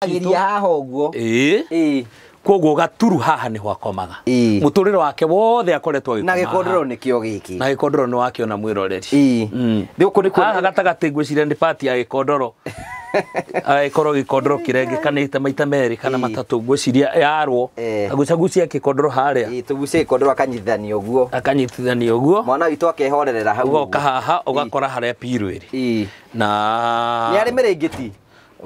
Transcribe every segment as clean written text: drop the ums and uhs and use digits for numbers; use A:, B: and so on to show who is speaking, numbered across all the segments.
A: Agiria haha ũguo.
B: Ĩĩ.
A: Ĩĩ.
B: Koguo Gaturu haha nĩho akomaga.
A: Ĩĩ.
B: Mũtũrĩre wake wothe akoretwo agĩkoma
A: Na
B: haha.
A: gĩkondoro nĩkĩo gĩkĩ.
B: Na gĩkondoro nĩ wakĩona mwĩroreri.
A: Ĩĩ. Gũkũ nĩkuo
B: Haha gatagatĩ ngwĩciria nĩ pati ya gĩkondoro. Agĩkorwo gĩkondoro kĩrengĩkanĩte maita merĩ kana
A: Ĩĩ.
B: matatũ ngwĩciria yarwo.
A: Eh.
B: Agucagucia gĩkondoro harĩa.
A: Ĩĩ, tũgucie gĩkondoro akanyitithanio ũguo.
B: Akanyitithania ũguo.
A: Mwana witũ akehorerera hau.
B: Ũgoka
A: ũguo.
B: haha ũgakora harĩa piru ĩrĩ.
A: Ĩĩ.
B: Na
A: Nĩ arĩ mĩrĩngĩti.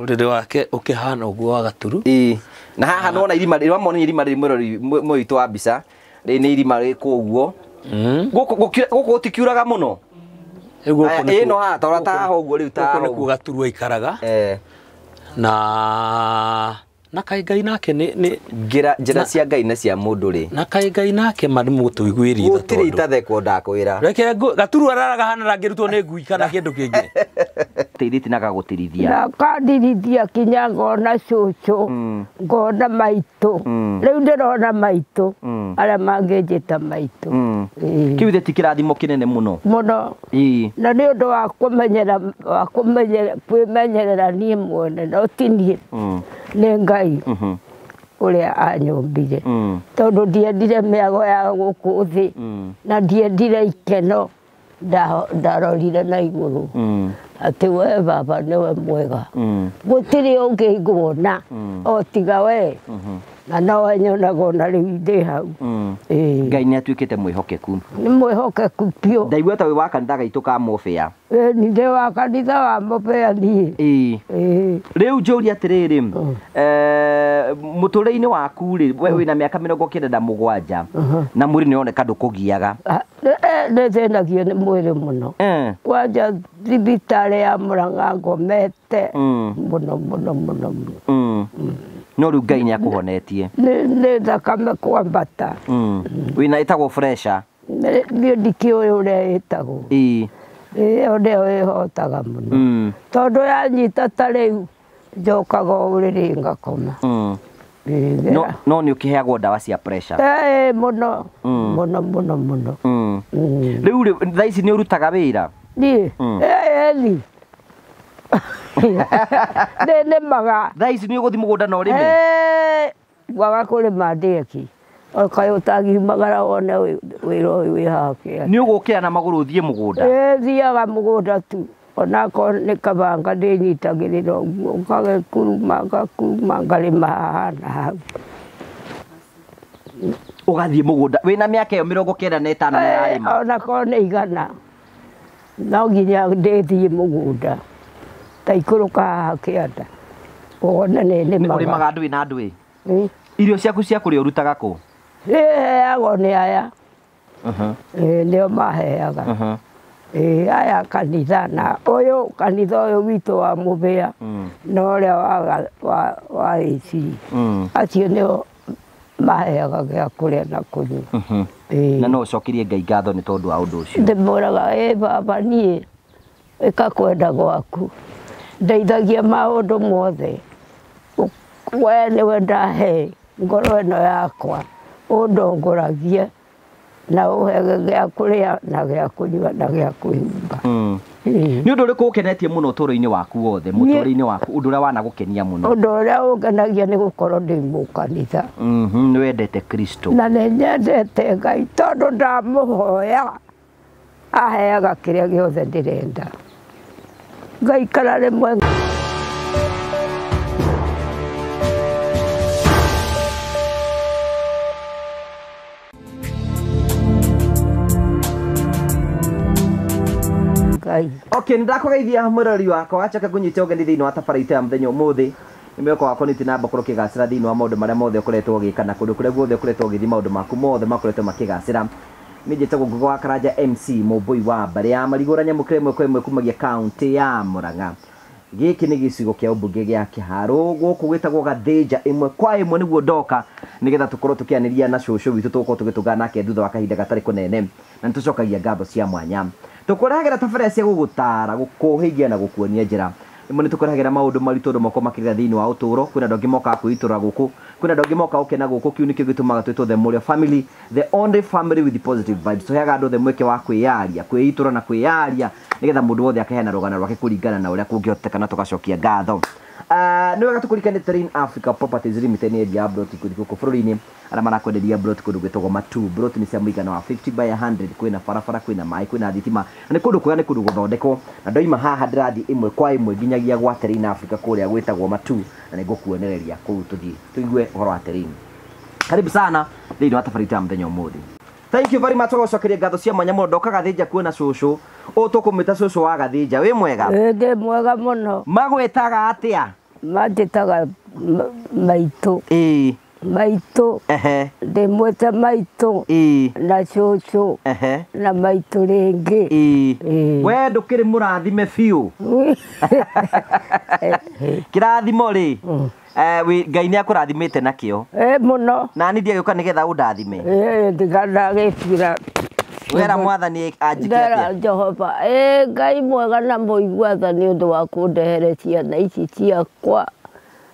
B: ũrĩrĩ wake ũkĩhana ũguo wa Gaturu.
A: Ĩĩ. Na haha nĩwona irima rĩ, wamona irima rĩrĩ mwĩrori mwe witũ wa mbica. Rĩrĩ nĩ irima rĩkũ ũguo. Gũkũ gũkũ gũtikiuraga mũno.
B: Rĩu gũkũ
A: Aya,
B: nĩkuo-
A: ĩĩ no haha ta ta haha ũguo rĩu ta
B: gũkũ
A: haha
B: nĩkuo
A: ũguo.
B: Gaturu aikaraga.
A: Eh.
B: Na kaĩ Ngai nake nĩ
A: Njĩra njĩra cia Ngai na cia mũndũ rĩ.
B: na kaĩ Ngai nake ma nĩ mũtũiguĩri tha
A: Gũtirĩ
B: tondũ
A: itathekwo ndakwĩra.
B: reke Gaturu araraga hana ndangĩrutwo nĩ ngui kana kĩndũ kĩngĩ.
A: Teithĩtie na gagũtirithia.
C: Na kandirithia kinya ngona cũcũ, ngona maitũ. Rĩu ndĩrona maitũ arĩa mangĩnjĩta maitũ. Ĩĩ.
A: Kĩu ithe ti kĩrathimo kĩnene mũno.
C: Mũno.
A: Ĩĩ.
C: Na nĩ ũndũ wa kũmenyera wa kũmenyera kwĩmenyerera niĩ mwene no ti niĩ nĩ Ngai ũrĩa anyũmbire. Tondũ ndiendire mĩago ya gũkũ thĩ na ndiendire ikeno, ndarorire na igũrũ atĩ we baba nĩwe mwega, gũtirĩ ũngĩ nguona o tiga we, na nowe nyonaga ona rĩu ndĩ hau. Ĩĩ.
A: Ngai nĩ atuĩkĩte mwĩhokeku.
C: Nĩ mwĩhokeku biũ.
A: Ndaigua ta wĩ wa kanitha gaitũ ka Mũbĩa.
C: Ĩĩ, nĩ ndĩ wa kanitha wa Mũbĩa niĩ.
A: Ĩĩ.
C: Ĩĩ.
A: Rĩu njũrie atĩrĩrĩ, mũtũrĩre-inĩ waku rĩ, we wĩna mĩaka 97 na mwĩrĩ nĩ ũroneka ndũkũgiaga.
C: Nĩ thĩnagio nĩ mwĩrĩ mũno. Kwanja thibitarĩ ya Mũrang'a ngomete mũno mũno mũno mũno.
A: No rĩu Ngai nĩ akũhonetie.
C: Nĩ thakame kwambata.
A: Wĩna ĩtagwo pressure.
C: Niĩ ndikĩũĩ ũrĩa ĩtagwo.
A: Ĩĩ.
C: Ĩyo nĩyo ĩhotaga mũno. Tondũ yanyita ta rĩu njokaga o ũrĩrĩ ngakoma. Ĩĩ,
A: No nĩ ũkĩheagwo ndawa cia pressure.
C: Ĩĩ, mũno mũno mũno mũno.
A: Rĩu rĩ, thaa ici nĩ ũrutaga wĩra?
C: Niĩ? Ĩĩ, ni. Nĩ nĩmaga.
A: Thaa ici nĩ ũgũthiĩ mũgũnda na ũrĩme?
C: Ĩĩ, ngwaga kũrĩma ndĩeki. O kaĩ ũtangiumagara wone wĩra ũyũ wĩ haha kĩanda.
A: Nĩ ũgũkĩra na magũrũ ũthiĩ mũgũnda?
C: Ĩĩ, thiaga mũgũnda tu. Onakorwo nĩ kabanga ndĩnyitagĩrĩra ũguo, ngagĩkuruma ngakuruma ngarĩma haha na hau.
A: Ũgathiĩ mũgũnda wĩna mĩaka ĩyo 95 na ũrarĩma?
C: Onakorwo nĩ 100 no nginya ndĩthiĩ mũgũnda. Ta ikũrũka haha kĩanda wone nĩ nĩmaga.
A: Ũrĩmaga ndwĩ na ndwĩ? Irio ciaku cia kũrĩa ũrutaga kũ?
C: Heagwo nĩ aya. Ĩĩ, nĩo maheaga. Ĩĩ, aya kanitha na ũyũ kanitha ũyũ witũ wa Mũbĩa na ũrĩa wa AC. Acio nĩo maheaga gĩa kũrĩa na kũnyua. Ĩĩ.
A: Na no ũcokerie Ngai ngatho nĩ tondũ wa ũndũ ũcio.
C: Ndĩmwĩraga, ĩ baba niĩ ĩka kwenda gwaku, ndeithagia maũndũ mothe, we nĩwe ndahe ngoro ĩno yakwa, ũndongoragie na ũhe gĩa kũrĩa na gĩa kũnyua na gĩa kwĩhumba.
A: Nĩ ũndũ ũrĩkũ ũkenetie mũno ũtũũro-inĩ waku wothe, mũtũũrĩre-inĩ waku, ũndũ ũrĩa wanagũkenia mũno?
C: Ũndũ ũrĩa ũngenagia nĩ gũkorwo ndĩ mũkanitha.
A: Nĩ wendete Kristo.
C: Na nĩ nyendete Ngai tondũ ndamũhoya aheaga kĩrĩa gĩothe ndĩrenda. Ngaikara rĩmwe. Ngai.
A: Okay, nĩ ndakũgeithia mwĩrori wakwa, wacoka ngũnyite ũgeni thĩinĩ wa tabarĩra itũ ya mũthenya ũmũthĩ. Nĩ mwĩhoko wakwa nĩ ũthiĩ na mbere ũkĩgacĩra thĩinĩ wa maũndũ marĩa mothe ũkoretwo ũgĩka na kũndũ kũrĩa guothe ũkoretwo ũgĩthiĩ maũndũ maku mothe makoretwo makĩgacĩra. Niĩ njĩtagwo Ngũgĩ wa Karanja MC Mũmbũi wa mbarĩ ya Marigũra nyamũkĩre ĩmwe kwa ĩmwe kumagia kaũntĩ ya Mũrang'a. Gĩkĩ nĩ gĩcigo kĩa ũmbunge gĩa Kĩharũ, gũkũ gwĩtagwo Gathĩnja ĩmwe kwa ĩmwe nĩguo ndoka nĩgetha tũkorwo tũkĩanĩria na cũcũ witũ tũgũkorwo tũgĩtũngana nake thutha wa kahinda gatarĩ kũnene, na nĩ tũcokagia ngatho cia mwanya. Tũkũrehagĩra tabarĩra cia gũgũtara, gũkũhĩgia na gũkuonia njĩra. Rĩmwe nĩ tũkũrehagĩra maũndũ maritũ andũ makorwo makĩgerera thĩinĩ wa ũtũũro. Kwĩna andũ angĩ mokaga kwĩitũrũra gũkũ, kwĩna andũ angĩ mokaga gũkena gũkũ. Kĩu nĩkĩo gĩtũmaga twĩtwo The Mũrĩo Family, the only family with positive vibes. Tũheaga andũ othe mweke wa kwĩyaria, kwĩitũrũra na kwĩyaria, nĩgetha mũndũ wothe akaheana rũgano rwake kũringana na ũrĩa kũngĩhoteka, na tũgacokia ngatho. Nĩ wega tũkũririkane Terrain Africa Properties Limited nĩ endia broti gũkũ bũrũri-inĩ arĩa marakwenderia broti kũndũ gwĩtagwo Matu. Broti nĩ cia mũigana wa 50 by 100, kwĩna barabara, kwĩna maĩ, kwĩna thitima, na nĩ kũndũ kwega, nĩ kũndũ gũthondekwo. Na ndoima haha ndĩrathiĩ ĩmwe kwa ĩmwe nginyagia gwa Terrain Africa kũrĩa gwĩtagwo Matu, na nĩ ngũkuonereria kũu tũthiĩ tũigue ũhoro wa Terrain. Karibu sana thĩinĩ wa tabarĩra ya mũthenya ũmũthĩ. Thank you very much. Gũcokeria ngatho cia mwanya mũno. Ndoka Gathĩnja kuona cũcũ ũũ tũkũmwĩta cũcũ wa Gathĩnja. Wĩ mwega?
C: Ndĩ mwega mũno.
A: Magwĩtaga atĩa?
C: Manjĩtaga maitũ.
A: Ĩĩ.
C: Maitũ.
A: Ehe.
C: Ndĩmwĩte maitũ.
A: Ĩĩ.
C: Na cũcũ.
A: Ehe.
C: Na maitũ rĩngĩ.
A: Ĩĩ. We ndũkĩrĩ mũrathime biũ. Kĩrathimo rĩ, Ngai nĩ akũrathimĩte nakĩo.
C: Mũno.
A: Na niĩ ndiagĩũka nĩgetha ũndathime.
C: Ndigandagĩtuĩra.
A: Wera mwathani anjĩke atĩa?
C: Jehova, Ngai mwega na mũigua tha nĩ ũndũ wa kũndehere ciana ici ciakwa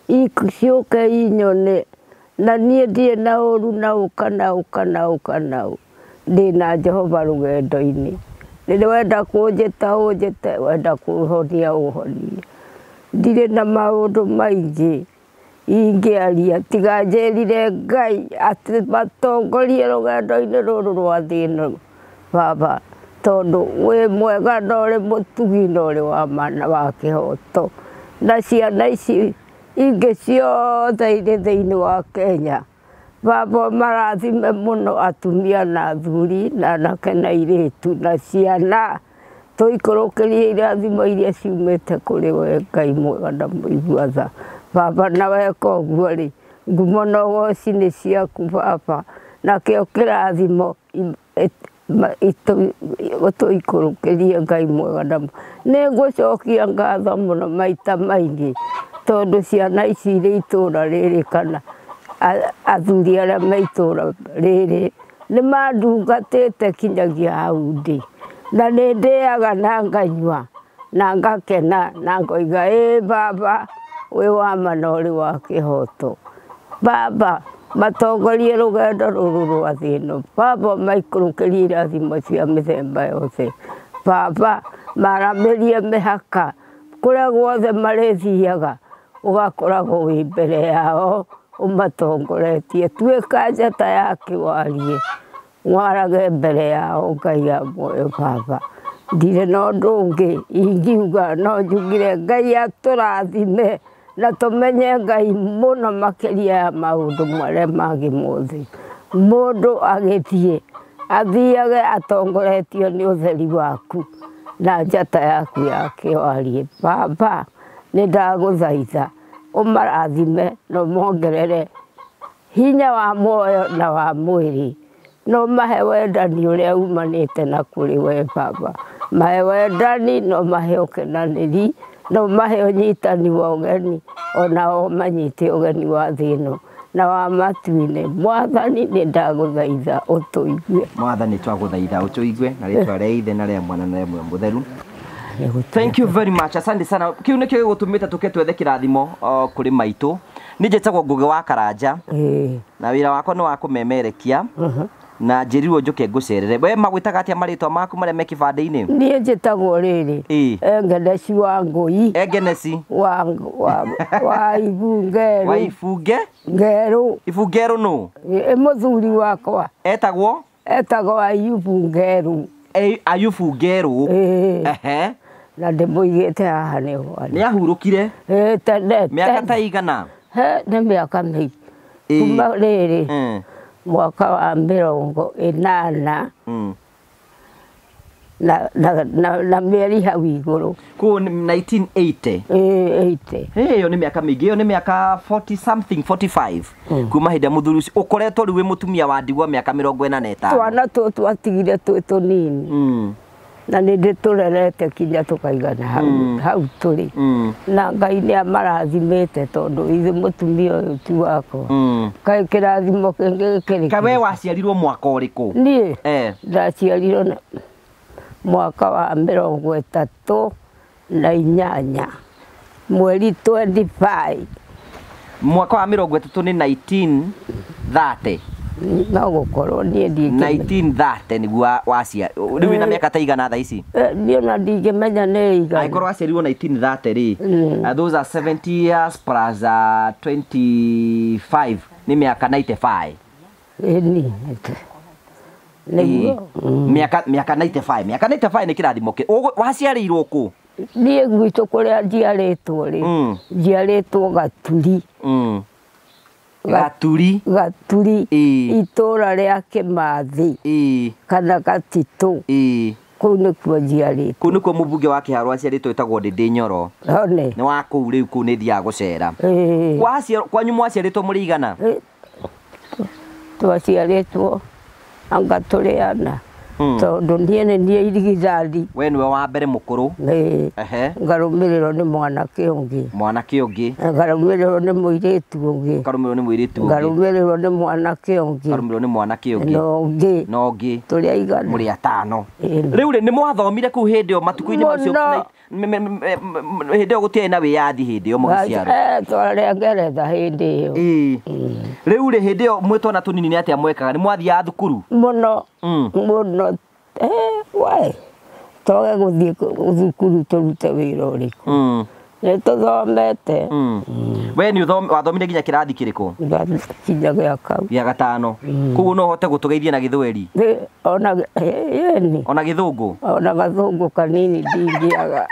C: ciũke inyone, na niĩ ndirĩ na ũru na ũ kana ũ kana ũ kana ũ, ndĩ na Jehova rũgendo-inĩ. Rĩrĩa wenda kũnjĩta ũnjĩte, wenda kũhonia ũhonie. Ndirĩ na maũndũ maingĩ ingĩaria tiga njĩrire Ngai atĩ matongorie rũgendo-inĩ rũrũ rwa thĩ ĩno baba, tondũ wĩ mwega na ũrĩ mũtugi na ũrĩ wa ma na wa kĩhoto. Na ciana ici ingĩ ciothe irĩ thĩinĩ wa Kenya, baba marathime mũno, atumia na athuri na anake na airĩtu na ciana, tũikũrũkĩrie irathimo iria ciumĩte kũrĩ we Ngai mwega na mũigua tha. Baba, na weka ũguo rĩ, ngumo na ũgoci nĩ ciaku baba, nakĩo kĩrathimo ũtũikũrũkĩrie Ngai mwega na nĩ ngũcokia ngatho mũno maita maingĩ, tondũ ciana ici irĩ itũũra rĩrĩ kana athuri arĩa me itũũra rĩrĩ nĩ mandungatĩte kinyagia hau ndĩ, na nĩ ndĩaga na nganyua na ngakena na ngoiga ĩ baba wĩ wa ma na ũrĩ wa kĩhoto. Baba matongorie rũgendo rũrũ rwa thĩ ĩno, baba maikũrũkĩrie irathimo cia mĩthemba yothe, baba maramĩrie mĩhaka kũrĩa guothe marĩthiaga ũgakoragwo wĩ mbere yao ũmatongoretie. Tuĩka njata ya kĩwarie warage mbere yao Ngai ya muoyo baba. Ndirĩ na ũndũ ũngĩ ingiuga, no njugire Ngai atũrathime na tũmenye Ngai mũno makĩria ya maũndũ marĩa mangĩ mothe. Mũndũ agĩthiĩ athiage atongoretio nĩ ũtheri waku na njata yaku ya kĩwarie. Baba nĩ ndagũthaitha ũmarathime na ũmongerere hinya wa muoyo na wa mwĩrĩ, no mahe wendani ũrĩa umanĩte na kũrĩ we baba. Mahe wendani no mahe ũkenanĩri, no mahe ũnyitani wa ũgeni, onao manyite ũgeni wa thĩ ĩno na wa matu-inĩ. Mwathani nĩ ndagũthaitha ũtũigue.
A: Mwathani twagũthaitha ũtũigue na rĩtwa rĩa Ithe na rĩa Mwana na rĩa Muoyo Mũtheru. Thank you very much. Asante sana. Kiu nĩkĩo gĩgũtũmĩte tũke twethe kĩrathimo kũrĩ maitũ. Niĩ njĩtagwo Ngũgĩ wa Karanja na wĩra wakwa nĩ wa kũmemerekia na njĩrirwo njũke ngũcerere. We magwĩtaga atĩa marĩtwa maku marĩa me kĩbandĩ-inĩ?
C: Niĩ njĩtagwo rĩrĩ Engeneci wa Ngũi.
A: Engeneci
C: wa Ibungeru.
A: Wa Ibunge?
C: Ngeru.
A: Ibungeru nũ?
C: Mũthuri wakwa.
A: Etagwo?
C: Etagwo Ayubu Ngeru.
A: Ayubu Ngeru. Ehe.
C: Na ndĩmũigĩte haha nĩho.
A: Nĩ ahurũkire?
C: Tene.
A: Mĩaka ta igana?
C: Nĩ mĩaka mĩingĩ. Kuma rĩrĩ mwaka wa 80 na mĩeri hau igũrũ.
A: Kũu 1980.
C: 80.
A: Ĩyo nĩ mĩaka mĩingĩ, ĩyo nĩ mĩaka 40 something, 45. Kuma hĩndĩ ya mũthuri ũcio ũkoretwo rĩu wĩ mũtumia wa ndigwa mĩaka 45.
C: Twana tũtũ twatigire twĩ tũnini. Na nĩ ndĩtũrerete kinya tũkaigana hau tũrĩ. Na Ngai nĩ amarathimĩte tondũ ithe mũtumia ũyũ ti wakwa. Kaĩ kĩrathimo kĩngĩ gĩkĩrĩ
A: Kaĩ we waciarirwo mwaka ũrĩkũ?
C: Niĩ ndaciarirwo mwaka wa 38 mweri 25.
A: Mwaka wa 30 nĩ 1930.
C: No gũkorwo niĩ ndingĩmenya.
A: 1930 nĩguo wacia rĩu wĩna mĩaka ta igana thaa ici?
C: Niĩ ona ndingĩmenya nĩ igana.
A: Angĩkorwo waciarirwo 1930 rĩ, those are 70 years plus 25 nĩ mĩaka 95.
C: Ĩni nĩguo.
A: Mĩaka 95, mĩaka 95 nĩ kĩrathimo. Waciarĩirwo kũ?
C: Niĩ gwitũ kũrĩa njiarĩtwo rĩ, njiarĩtwo Gaturi.
A: Gaturi.
C: Gaturi, itũra rĩa Kĩmathi kana Gatitũ. Kũu nĩkuo njiarĩtwo.
A: Kũu nĩkuo mũmbunge wa Kĩharũ aciarĩtwo wĩtagwo Ndĩndĩ Nyoro.
C: One.
A: Nĩ wa kũu rĩu, kũu nĩ thiaga gũcera. Kwanyu mwaciarĩtwo mũrĩ igana?
C: Twaciarĩtwo anga tũrĩ ana. Tondũ niĩ nĩ niĩ irigithathi.
A: We nĩwe wa mbere mũkũrũ.
C: Ngarũmĩrĩrwo nĩ mwanake ũngĩ.
A: Mwanake ũngĩ.
C: Ngarũmĩrĩrwo nĩ mũirĩtu ũngĩ.
A: Ngarũmĩrĩrwo nĩ mũirĩtu ũngĩ.
C: Ngarũmĩrĩrwo nĩ mwanake ũngĩ.
A: Ngarũmĩrĩrwo nĩ mwanake ũngĩ.
C: Na ũngĩ.
A: Na ũngĩ.
C: Tũrĩ aigana?
A: Mũrĩ atano. Rĩu rĩ, nĩ mwathomire kũu hĩndĩ ĩyo matukũ-inĩ macio? Hĩndĩ ĩyo gũtiarĩ na wĩyathi hĩndĩ ĩyo mũgĩciarwo?
C: Twarĩ Ngeretha hĩndĩ ĩyo.
A: Rĩu rĩ, hĩndĩ ĩyo mwĩ twana tũnini nĩ atĩa mwekaga? Nĩ mwathiaga thukuru?
C: Mũno. Mũno. We twage gũthiĩ thukuru tũrute wĩra ũrĩkũ? Nĩ tũthomete.
A: We nĩ wathomire nginya kĩrathi kĩrĩkũ?
C: Nginya gĩa kau.
A: Gĩa gatano. Koguo no ũhote gũtũgeithia na Gĩthweri?
C: Ona ĩni.
A: Ona Gĩthũngũ?
C: Ona Gathũngũ kanini ndingĩaga.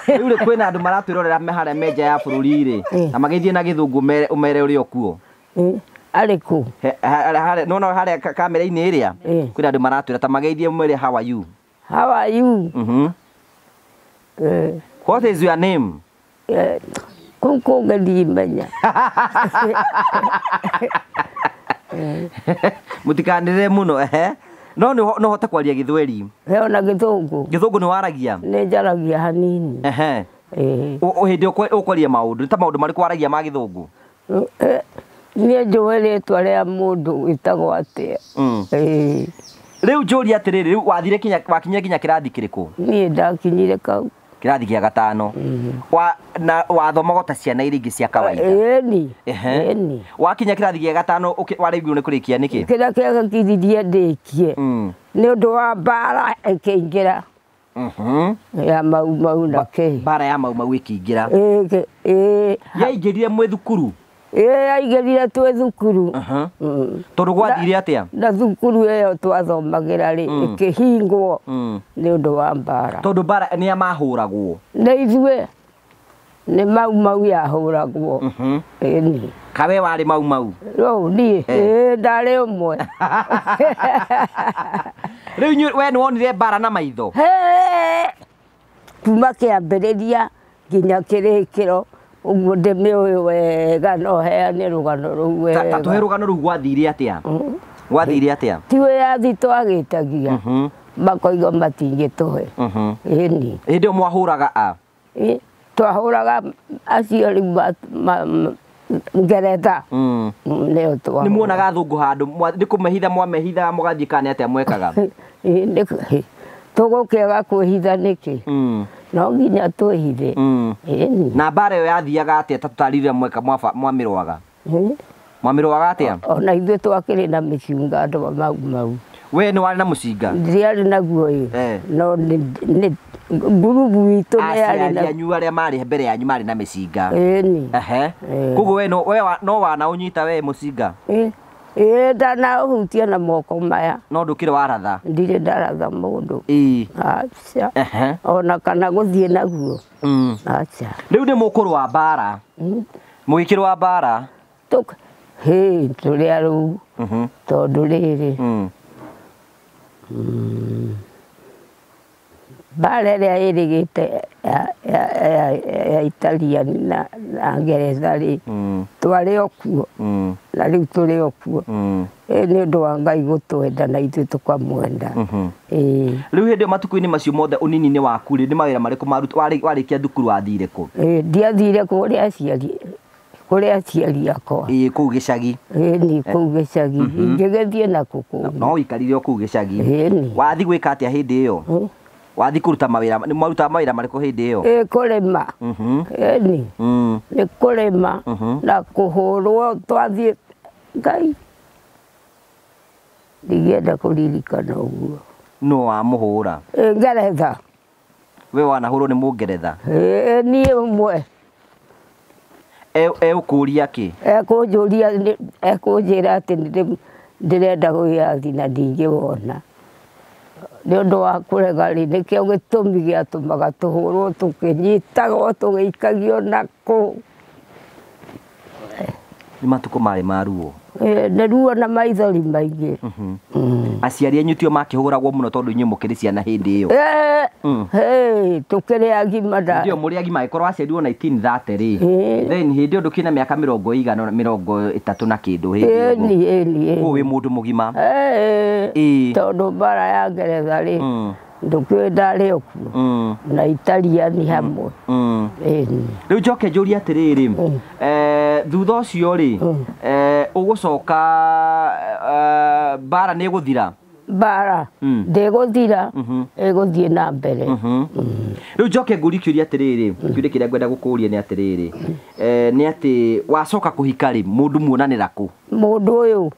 A: Rĩu rĩ, kwĩna andũ maratwĩrorera me harĩa me nja ya bũrũri rĩ, na mageithie na Gĩthũngũ ũmere ũrĩa ũkuo.
C: Arĩ kũ?
A: Nĩwona harĩa kamera-inĩ ĩrĩa kwĩna andũ maratwĩra ta mageithie ũmere how are you?
C: How are you?
A: What is your name?
C: Kũu kũngĩ ndimenya.
A: Mũtikanĩrĩre mũno, ehe. No no ũhote kwaria Gĩthweri?
C: Ona Gĩthũngũ.
A: Gĩthũngũ nĩ waragia?
C: Nĩ njaragia hanini.
A: Ehe. Hĩndĩ ĩyo ũkwaria maũndũ, nĩ ta maũndũ marĩkũ waragia ma Gĩthũngũ?
C: Niĩ njũĩ rĩtwa rĩa mũndũ wĩtagwo atĩa.
A: Rĩu njũrie atĩrĩrĩ, rĩu wathire kinya, wakinyire nginya kĩrathi kĩrĩkũ?
C: Niĩ ndakinyire kau.
A: Kĩrathi gĩa gatano. Na wathomaga ta ciana iria ingĩ cia kawaida?
C: Ĩni. Ĩni.
A: Wakinya kĩrathi gĩa gatano warĩgirwo nĩ kũrĩkia nĩkĩ?
C: Kĩrĩa kĩagĩkithirie ndĩkie nĩ ũndũ wa mbara ĩkĩingĩra. Ya Mau Mau na kĩ.
A: Mbara ya Mau Mau ĩkĩingĩra. Yaingĩrire mwĩ thukuru?
C: Yaingĩrire twĩ thukuru.
A: Tondũ gwathire atĩa?
C: Na thukuru ĩyo twathomagĩra rĩ, ĩkĩhingwo nĩ ũndũ wa mbara.
A: Tondũ mbara nĩ mahũragwo?
C: Nĩ ithuĩ. Nĩ Mau Mau yahũragwo. Ĩni.
A: Kawe warĩ Mau Mau?
C: Rĩu niĩ ndarĩ ũmwe.
A: Rĩu we nĩ wonire mbara na maitho?
C: Kuma kĩambĩrĩria nginya kĩrĩkĩro ũguo ndĩmĩũĩ wega, no heane rũgano rũu wega.
A: Ta tũhe rũgano rũu, gwathire atĩa? Gwathire atĩa?
C: Ti wĩyathi twagĩtagia, makoiga matingĩtũhe. Ĩni.
A: Hĩndĩ ĩyo mwahũraga a?
C: Twahũraga acio rĩu Ngeretha. Nĩo twahũraga.
A: Nĩ muonaga athũngũ handũ, nĩ kũmehitha mwamehithaga mũgathiĩ kana nĩ atĩa mwekaga?
C: Tũgũkĩaga kwĩhitha nĩkĩ? No nginya twĩhithe.
A: Na mbara ĩyo yathiaga atĩa ta tũtarĩrie mweka mwamĩrũaga? Mwamĩrũaga atĩa?
C: Ona ithuĩ twakĩrĩ na mĩcinga andũ a Mau Mau.
A: We nĩ warĩ na mũcinga?
C: Ndiarĩ naguo ĩ. No nĩ ngurubu itũ nĩ yarĩ na.
A: Aciari anyu arĩa marĩ mbere yanyu marĩ na mĩcinga?
C: Ĩni.
A: Koguo we no wanaũnyita we mũcinga?
C: Ndanaũhutia na moko maya.
A: No ndũkĩrĩ waratha?
C: Ndirĩ ndaratha mũndũ. Aca. Ona kana gũthiĩ naguo. Aca.
A: Rĩu nĩ mũkũrũa mbara? Mũgĩkĩrũa mbara?
C: Hĩ, tũrĩ arũu. Tondũ rĩrĩ, mbara ĩrĩa ĩrĩgĩte ya Italian na Ngeretha rĩ, twarĩ o kuo. Na rĩu tũrĩ o kuo. Nĩ ũndũ wa Ngai gũtwenda na ithuĩ tũkamwenda.
A: Rĩu hĩndĩ ĩyo matukũ-inĩ macio mothe ũnini-inĩ waku rĩ, nĩ mawĩra marĩkũ warĩkia thukuru wathire kũ?
C: Ndiathire kũrĩ aciari akwa.
A: Kũu gĩcagi?
C: Ĩni, kũu gĩcagi. Ingĩgĩthiĩ nakũ kũngĩ?
A: No ũikarire o kũu gĩcagi. Wathiĩ gwĩka atĩa hĩndĩ ĩyo? Wathiĩ kũruta mawĩra, nĩ mwarutaga mawĩra marĩkũ hĩndĩ ĩyo?
C: Kũrĩma. Ĩni. Nĩ kũrĩma na kũhũrwo twathiĩ Ngai. Ndingĩenda kũririkana ũguo.
A: No wamũhũra?
C: Ngeretha.
A: We wanahũrwo nĩ Mũngeretha?
C: Niĩ ũmwe.
A: Egũkũria kĩ?
C: Ekũnjũria, ekũnjĩra atĩ ndĩrenda wĩyathi na ndingĩwona. Nĩ ũndũ wa kũrega rĩ, nĩkĩo gĩtũmi gĩatũmaga tũhũrwo, tũkĩnyitagwo, tũgĩikagio na kũu.
A: Nĩ matukũ marĩ ma ruo?
C: Nĩ ruo na maithori maingĩ.
A: Aciari anyu tio makĩhũragwo mũno tondũ inyuĩ mũkĩrĩ ciana hĩndĩ ĩyo?
C: Tũkĩrĩ agima.
A: Ndio mũrĩ agima, angĩkorwo waciarirwo 1930 rĩ, then hĩndĩ ĩyo ndũkĩrĩ na mĩaka mĩrongo ĩigana, mĩrongo ĩtatũ na kĩndũ hĩndĩ ĩyo. Koguo wĩ mũndũ mũgima.
C: Tondũ mbara ya Ngeretha rĩ, ndũkĩũĩ ndarĩ o kuo na Italiani hamwe.
A: Rĩu njoke njũrie atĩrĩrĩ, thutha ũcio rĩ, ũgũcoka mbara nĩ ĩgũthira?
C: Mbara ndĩgũthira, ĩgũthiĩ na mbere.
A: Rĩu njoke ngũrie kĩũria atĩrĩrĩ, kĩũria kĩrĩa ngwenda gũkũria nĩ atĩrĩrĩ, nĩ atĩ wacoka kũhika rĩ, mũndũ muonanĩra kũ?
C: Mũndũ ũyũ?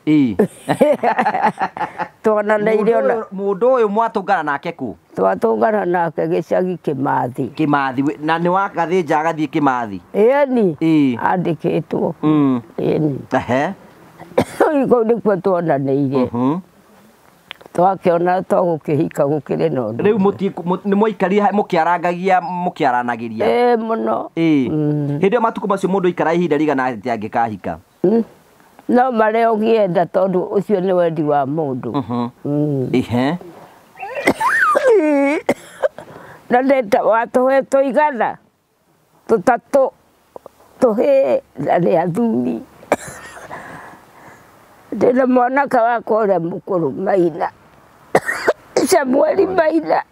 C: Tuonanĩire ona
A: Mũndũ ũyũ mwatũngana nake kũ?
C: Twatũngana nake gĩcagi Kĩmathi.
A: Kĩmathi, na nĩ wa Gathĩnja agathiĩ Kĩmathi?
C: Ĩni. Andĩkĩtwo. Ĩni. Kũu nĩkuo tuonanĩire. Twakĩona to gũkĩhika gũkĩrĩ na ũndũ.
A: Rĩu nĩ mwaikarire mũkĩarangagia, mũkĩaranagĩria?
C: Ĩĩ mũno.
A: Hĩndĩ ĩyo matukũ macio mũndũ aikaraga ihinda rĩigana atĩa angĩkahika?
C: No marĩa ũngĩenda tondũ ũcio nĩ wendi wa mũndũ. Na ndeta watũhe tũigana tũtatũ tũhĩĩ na nĩ athuri. Ndĩna mwanake wakwa ũrĩa mũkũrũ Maina, Samueli Maina,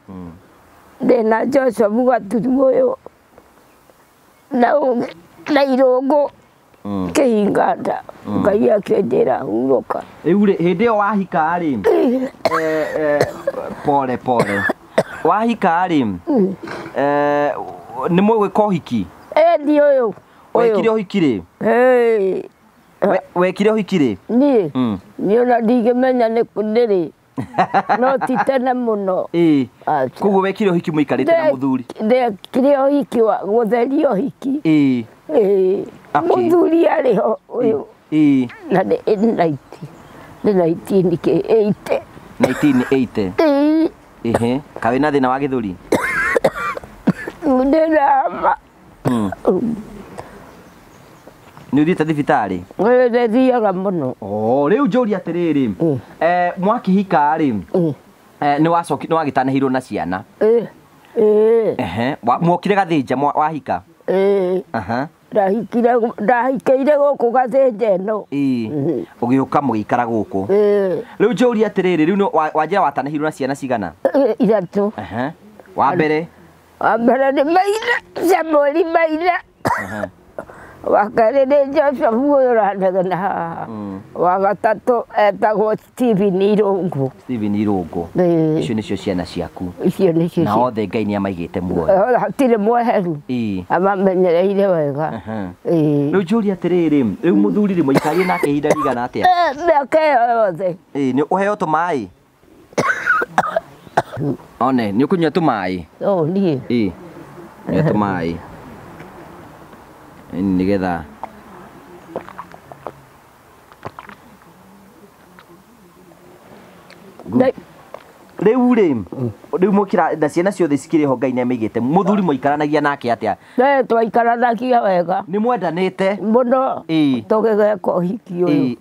C: ndĩna Joseph Gaturu ũyũ na Irũngũ Kĩhinganda. Ngai akĩnjĩra hurũka.
A: Rĩu rĩ, hĩndĩ ĩyo wahika rĩ, pole pole, wahika rĩ, nĩ mũgwĩka ũhiki?
C: Ĩni ũyũ.
A: Wekire ũhiki rĩ? Wekire ũhiki rĩ?
C: Niĩ? Niĩ ona ndingĩmenya nĩ rĩ. No ti tene mũno.
A: Koguo wekire ũhiki mũikarĩte na mũthuri?
C: Ndekire ũhiki wa gũtheria ũhiki. Mũthuri arĩ ho ũyũ. Na nĩ 1980.
A: 1980. Kaĩ wĩna thĩna wa gĩthũri?
C: Ndĩna.
A: Nĩ ũthiĩte thibitarĩ?
C: Nĩ thiaga mũno.
A: Rĩu njũrie atĩrĩrĩ, mwakĩhika rĩ, nĩ wagĩtanĩhirwo na ciana? Mwokire Gathĩnja wahika?
C: Ndahikĩire gũkũ Gathĩnja ĩno.
A: Ũgĩũka mũgĩikara gũkũ. Rĩu njũrie atĩrĩrĩ, rĩu wanjĩra watanĩhirwo na ciana cigana?
C: Ithatũ.
A: Wa mbere?
C: Wa mbere nĩ Maina, Samueli Maina. Wa kerĩ nĩ Joseph ũyũ ũranegena haha. Wa gatatũ etagwo Stephen Irũngũ.
A: Stephen Irũngũ. Icio nĩcio ciana ciaku.
C: Icio nĩcio.
A: Na othe Ngai nĩ amaigĩte muoyo.
C: Hatirĩ mweheru. Amamenyereire wega.
A: Rĩu njũrie atĩrĩrĩ, rĩu mũthuri rĩ, mũikarire nake ihinda rĩigana atĩa?
C: Mĩaka ĩyo yothe.
A: Nĩ ũheo tũmaĩ? One, nĩ ũkũnyua tũmaĩ?
C: Niĩ.
A: Nyua tũmaĩ. Nĩgetha Rĩu rĩ, rĩu mũkĩra na ciana ciothe cikĩrĩ ho Ngai nĩamaigĩte. Mũthuri mũikaranagia nake atĩa?
C: Twaikaranagia wega.
A: Nĩ mwendanĩte?
C: Mũno. Tũgĩgeka ũhiki ũyũ.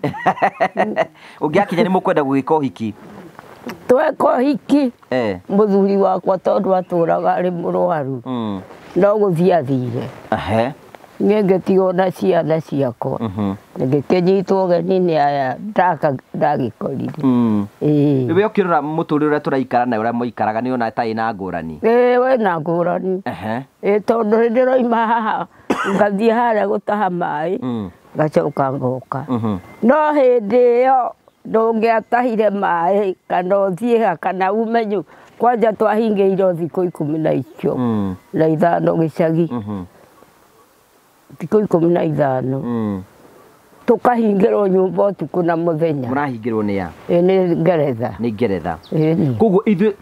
A: Ũngĩakinya nĩ mũkwenda gũgĩka ũhiki?
C: Tweka ũhiki, mũthuri wakwa tondũ atũraga arĩ mũrwaru, no gũthiĩ athire. Niĩ ngĩtigwo na ciana ciakwa. Ngĩkĩnyitwo ũgeni nĩ aya ndagĩkorire.
A: Rĩu we ũkĩrora mũtũrĩre ũrĩa tũraikara na ũrĩa mũikaraga nĩ ũrona ta ĩna ngũrani?
C: Ĩĩ wĩna ngũrani. Ĩĩ tondũ hĩndĩ ĩroima haha ngathiĩ harĩa gũtaha maĩ ngacoka ngoka. No hĩndĩ ĩyo ndũngĩatahire maĩ kana ũthiĩ ha kana ume kwanja twahingĩirwo thikũ 15 gĩcagi. Thikũ 15. Tũkahingĩrwo nyũmba ũtukũ na mũthenya.
A: Mũrahingĩrwo nĩ a?
C: Ĩ nĩ Ngeretha.
A: Nĩ Ngeretha.
C: Ĩni.
A: Koguo ithuĩ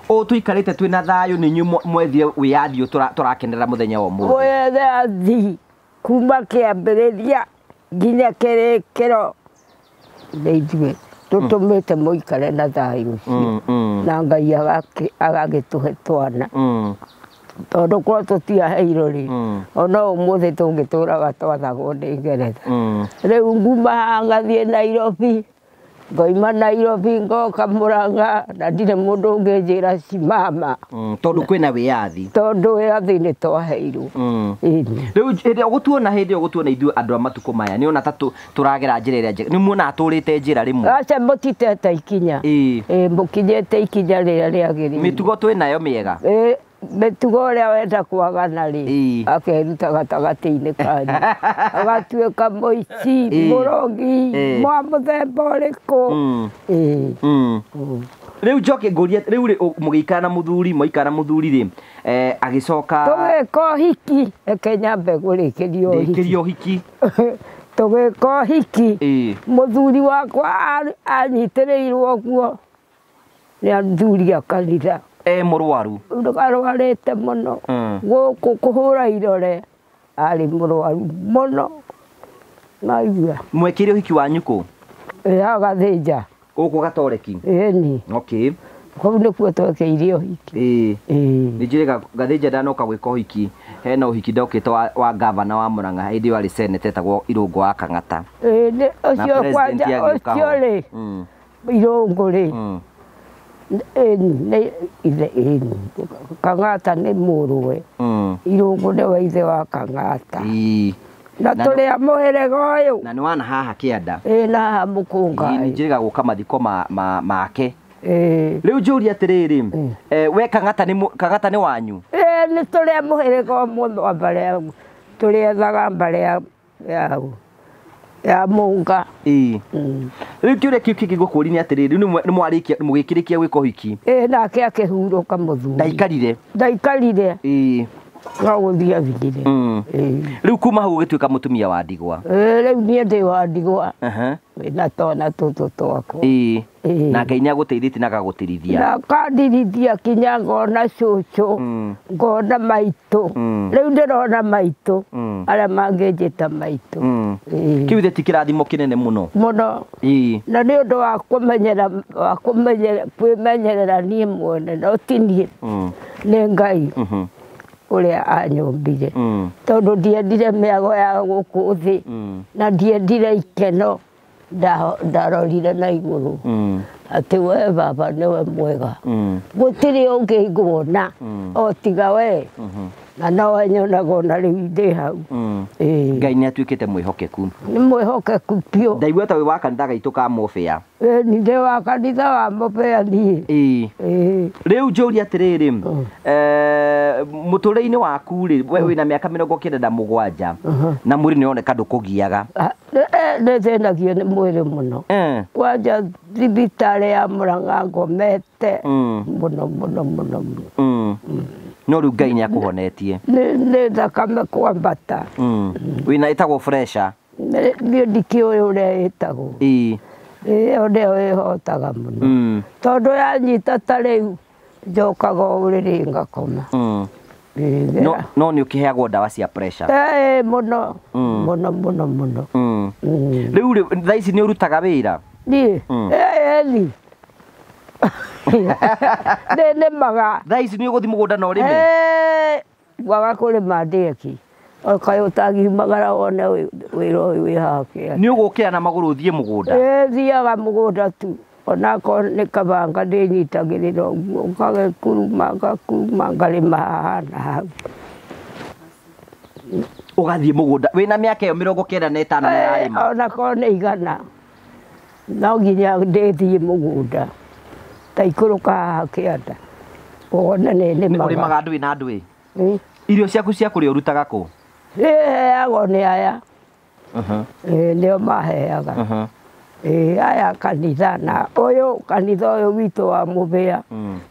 A: tũikarĩte twĩna thayũ nĩ inyuĩ mwethire wĩyathi ũyũ tũrakenerera mũthenya wa ũmũthĩ.
C: Wĩyathi kuma kĩambĩrĩria nginya kĩrĩkĩro nĩ ithuĩ tũtũmĩte mũikare na thayũ ũcio. Na Ngai agagĩtũhe twana. Tondũ korwo tũtiaheirwo rĩ, ona ũmũthĩ tũngĩtũraga twathagwo nĩ Ngeretha. Rĩu nguma haha ngathiĩ Nairobi, ngoima Nairobi ngoka Murang'a na ndirĩ mũndũ ũngĩnjĩra simama.
A: Tondũ kwĩna wĩyathi.
C: Tondũ wĩyathi nĩ twaheirwo.
A: Rĩu hĩndĩ ĩyo gũtuona hĩndĩ ĩyo gũtuona ithuĩ andũ a matukũ maya nĩ ona ta tũragera njĩra ĩrĩa njega. Nĩ muonaga tũrĩte njĩra rĩmwe?
C: Aca mũtitete ikinya. Ĩĩ mũkinyĩte ikinya rĩrĩa rĩagĩrĩire.
A: Mĩtugo twĩnayo mĩega?
C: Ĩĩ mĩtugo ũrĩa wenda kwagana rĩ, akeruta gatagatĩ-inĩ kanyu. Agatuĩka mũici, mũrogi, mwa mũthemba ũrĩkũ.
A: Rĩu njoke ngũrie, rĩu rĩ mũgĩikara na mũthuri, mwaikara na mũthuri rĩ, agĩcoka
C: tũgĩka ũhiki, reke nyambe ngũrĩkĩrie ũhiki.
A: Rĩkĩria ũhiki.
C: Tũgĩka ũhiki, mũthuri wakwa anyitĩrĩirwo ũguo nĩ athuri a kanitha.
A: Mũrwaru.
C: Arwarĩte mũno. Gũkũ kũhũra irore arĩ mũrwaru mũno. Maigua.
A: Mwekire ũhiki wanyu kũ?
C: Ĩ Gathĩnja.
A: Gũkũ Gatoreki?
C: Ĩni.
A: Okay.
C: Kũu nĩkuo twekĩire ũhiki.
A: Ĩĩ. Nĩ njĩrĩga Gathĩnja ndanoka gwĩka ũhiki, hena ũhiki ndokĩte wa gavana wa Murang'a hĩndĩ ĩyo arĩ seneta etagwo Irũngũ wa Kang'ata.
C: Ĩĩ ũcio kwanja ũcio rĩ, Irũngũ rĩ. Nĩ ithe ĩni. Kang'ata nĩ mũrũwe. Irũngũ nĩwe ithe wa Kang'ata. Na tũrĩ a mũhĩrĩga ũyũ.
A: Na nĩ wana haha kĩanda.
C: Ĩĩ na haha mũkũnga.
A: Nĩ njĩrĩga gũka mathiko make. Rĩu njũrie atĩrĩrĩ, we Kang'ata nĩ Kang'ata nĩ wanyu?
C: Ĩĩ nĩ tũrĩ a mũhĩrĩga ũmwe wa mbarĩ ya tũrĩethaga mbarĩ ya Mũnga.
A: Ĩĩ. Rĩu kĩũria kĩu kĩngĩ ngũkũria nĩ atĩrĩrĩ, rĩu nĩ mwarĩkia mũgĩkĩrĩkia gwĩka ũhiki?
C: Ĩĩ nake akĩhurũka mũthuri.
A: Ndaikarire?
C: Ndaikarire.
A: Ĩĩ.
C: No gũthiĩ athire.
A: Rĩu kuma hau ũgĩtuĩka mũtumia wa ndigwa?
C: Ĩĩ rĩu niĩ ndĩ wa ndigwa. Na twana tũtũ twakwa.
A: Ĩĩ. Na Ngai nĩ agũteithĩtie na agagũtirithia.
C: Na akandirithia kinya ngona cũcũ, ngona maitũ. Rĩu ndĩrona maitũ, arĩa mangĩnjĩta maitũ.
A: Kĩu ithe ti kĩrathimo kĩnene mũno?
C: Mũno.
A: Ĩĩ.
C: Na nĩ ũndũ wa kũmenyera, wa kũmenyera, kwĩmenyerera niĩ mwene, no ti niĩ. Nĩ Ngai ũrĩa anyũmbire. Tondũ ndiendire mĩago ya gũkũ thĩ, na ndiendire ikeno. Ndarorire na igũrũ atĩ we baba nĩwe mwega, gũtirĩ ũngĩ nguona o tiga we, na nowe nyonaga ona rĩu ndĩ hau.
A: Ngai nĩ atuĩkĩte mwĩhokeku.
C: Nĩ mwĩhokeku biũ.
A: Ndaigua ta wĩ wa kanitha gaitũ ka Mũbĩa.
C: Ĩĩ ndĩ wa kanitha wa Mũbĩa niĩ.
A: Ĩĩ. Rĩu njũrie atĩrĩrĩ, mũtũrĩre-inĩ waku rĩ, we wĩna mĩaka 97 na mwĩrĩ nĩ ũroneka ndũkũgiaga.
C: Nĩ thĩnagio nĩ mwĩrĩ mũno. Kwanja thibitarĩ ya Murang'a ngomete mũno mũno mũno mũno.
A: No rĩu Ngai nĩ akũhonetie.
C: Nĩ thakame kwambata.
A: Wĩna ĩtagwo pressure?
C: Niĩ ndikĩũĩ ũrĩa ĩtagwo.
A: Ĩĩ.
C: Ĩyo nĩyo ĩhotaga mũno. Tondũ yanyita ta rĩu njokaga o ũrĩrĩ ngakoma.
A: No nĩ ũkĩheagwo ndawa cia pressure?
C: Ĩĩ mũno mũno mũno mũno.
A: Rĩu rĩ thaa ici nĩ ũrutaga wĩra?
C: Niĩ? Ĩĩ. Nĩ nĩmaga.
A: Thaa ici nĩ ũgũthiĩ mũgũnda na ũrĩme?
C: Kwaga kũrĩma ndĩki. Kaĩ ũtangiumagara wone wĩra ũyũ wĩ haha kĩanda.
A: Nĩ ũgũkĩra na magũrũ ũthiĩ mũgũnda?
C: Ĩĩ thiaga mũgũnda tu. Onakorwo nĩ kabanga ndĩnyitagĩrĩra ũguo, ngagĩkuruma ngakuruma ngarĩma haha na hau.
A: Ũgathiĩ mũgũnda wĩna mĩaka ĩyo 95 na ũrarĩma?
C: Onakorwo nĩ igana no nginya ndĩthiĩ mũgũnda. Ta ikũrũka haha kĩanda wone nĩ nĩmaga.
A: Ũrĩmaga ndwĩ na ndwĩ? Irio ciaku cia kũrĩa ũrutaga kũ?
C: Heagwo nĩ aya. Nĩo maheaga. Aya kanitha na ũyũ kanitha ũyũ witũ wa Mũbĩa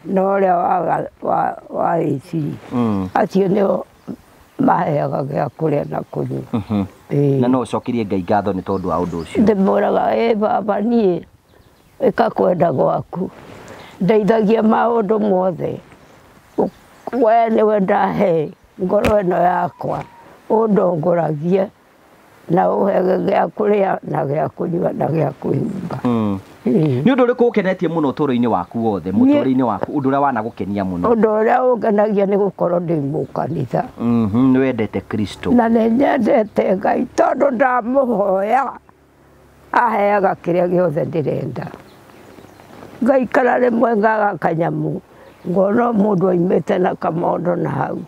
C: na ũrĩa wa AC. Acio nĩo maheaga gĩa kũrĩa na kũnyua.
A: Na no ũcokerie Ngai ngatho nĩ tondũ wa ũndũ ũcio.
C: Ndĩmwĩraga ĩ baba niĩ ĩka kwenda gwaku, ndeithagia maũndũ mothe, we nĩwe ndahe ngoro ĩno yakwa, ũndongoragie na ũhe gĩa kũrĩa na gĩa kũnyua na gĩa kwĩhumba.
A: Nĩ ũndũ ũrĩkũ ũkenetie mũno ũtũũro-inĩ waku wothe, mũtũũrĩre-inĩ waku, ũndũ ũrĩa wanagũkenia mũno?
C: Ũndũ ũrĩa ũngenagia nĩ gũkorwo ndĩ mũkanitha.
A: Nĩ wendete Kristo.
C: Na nĩ nyendete Ngai tondũ ndamũhoya aheaga kĩrĩa gĩothe ndĩrenda. Ngaikara rĩmwe ngaga kanyamu, ngona mũndũ aimĩte na kamondo na hau,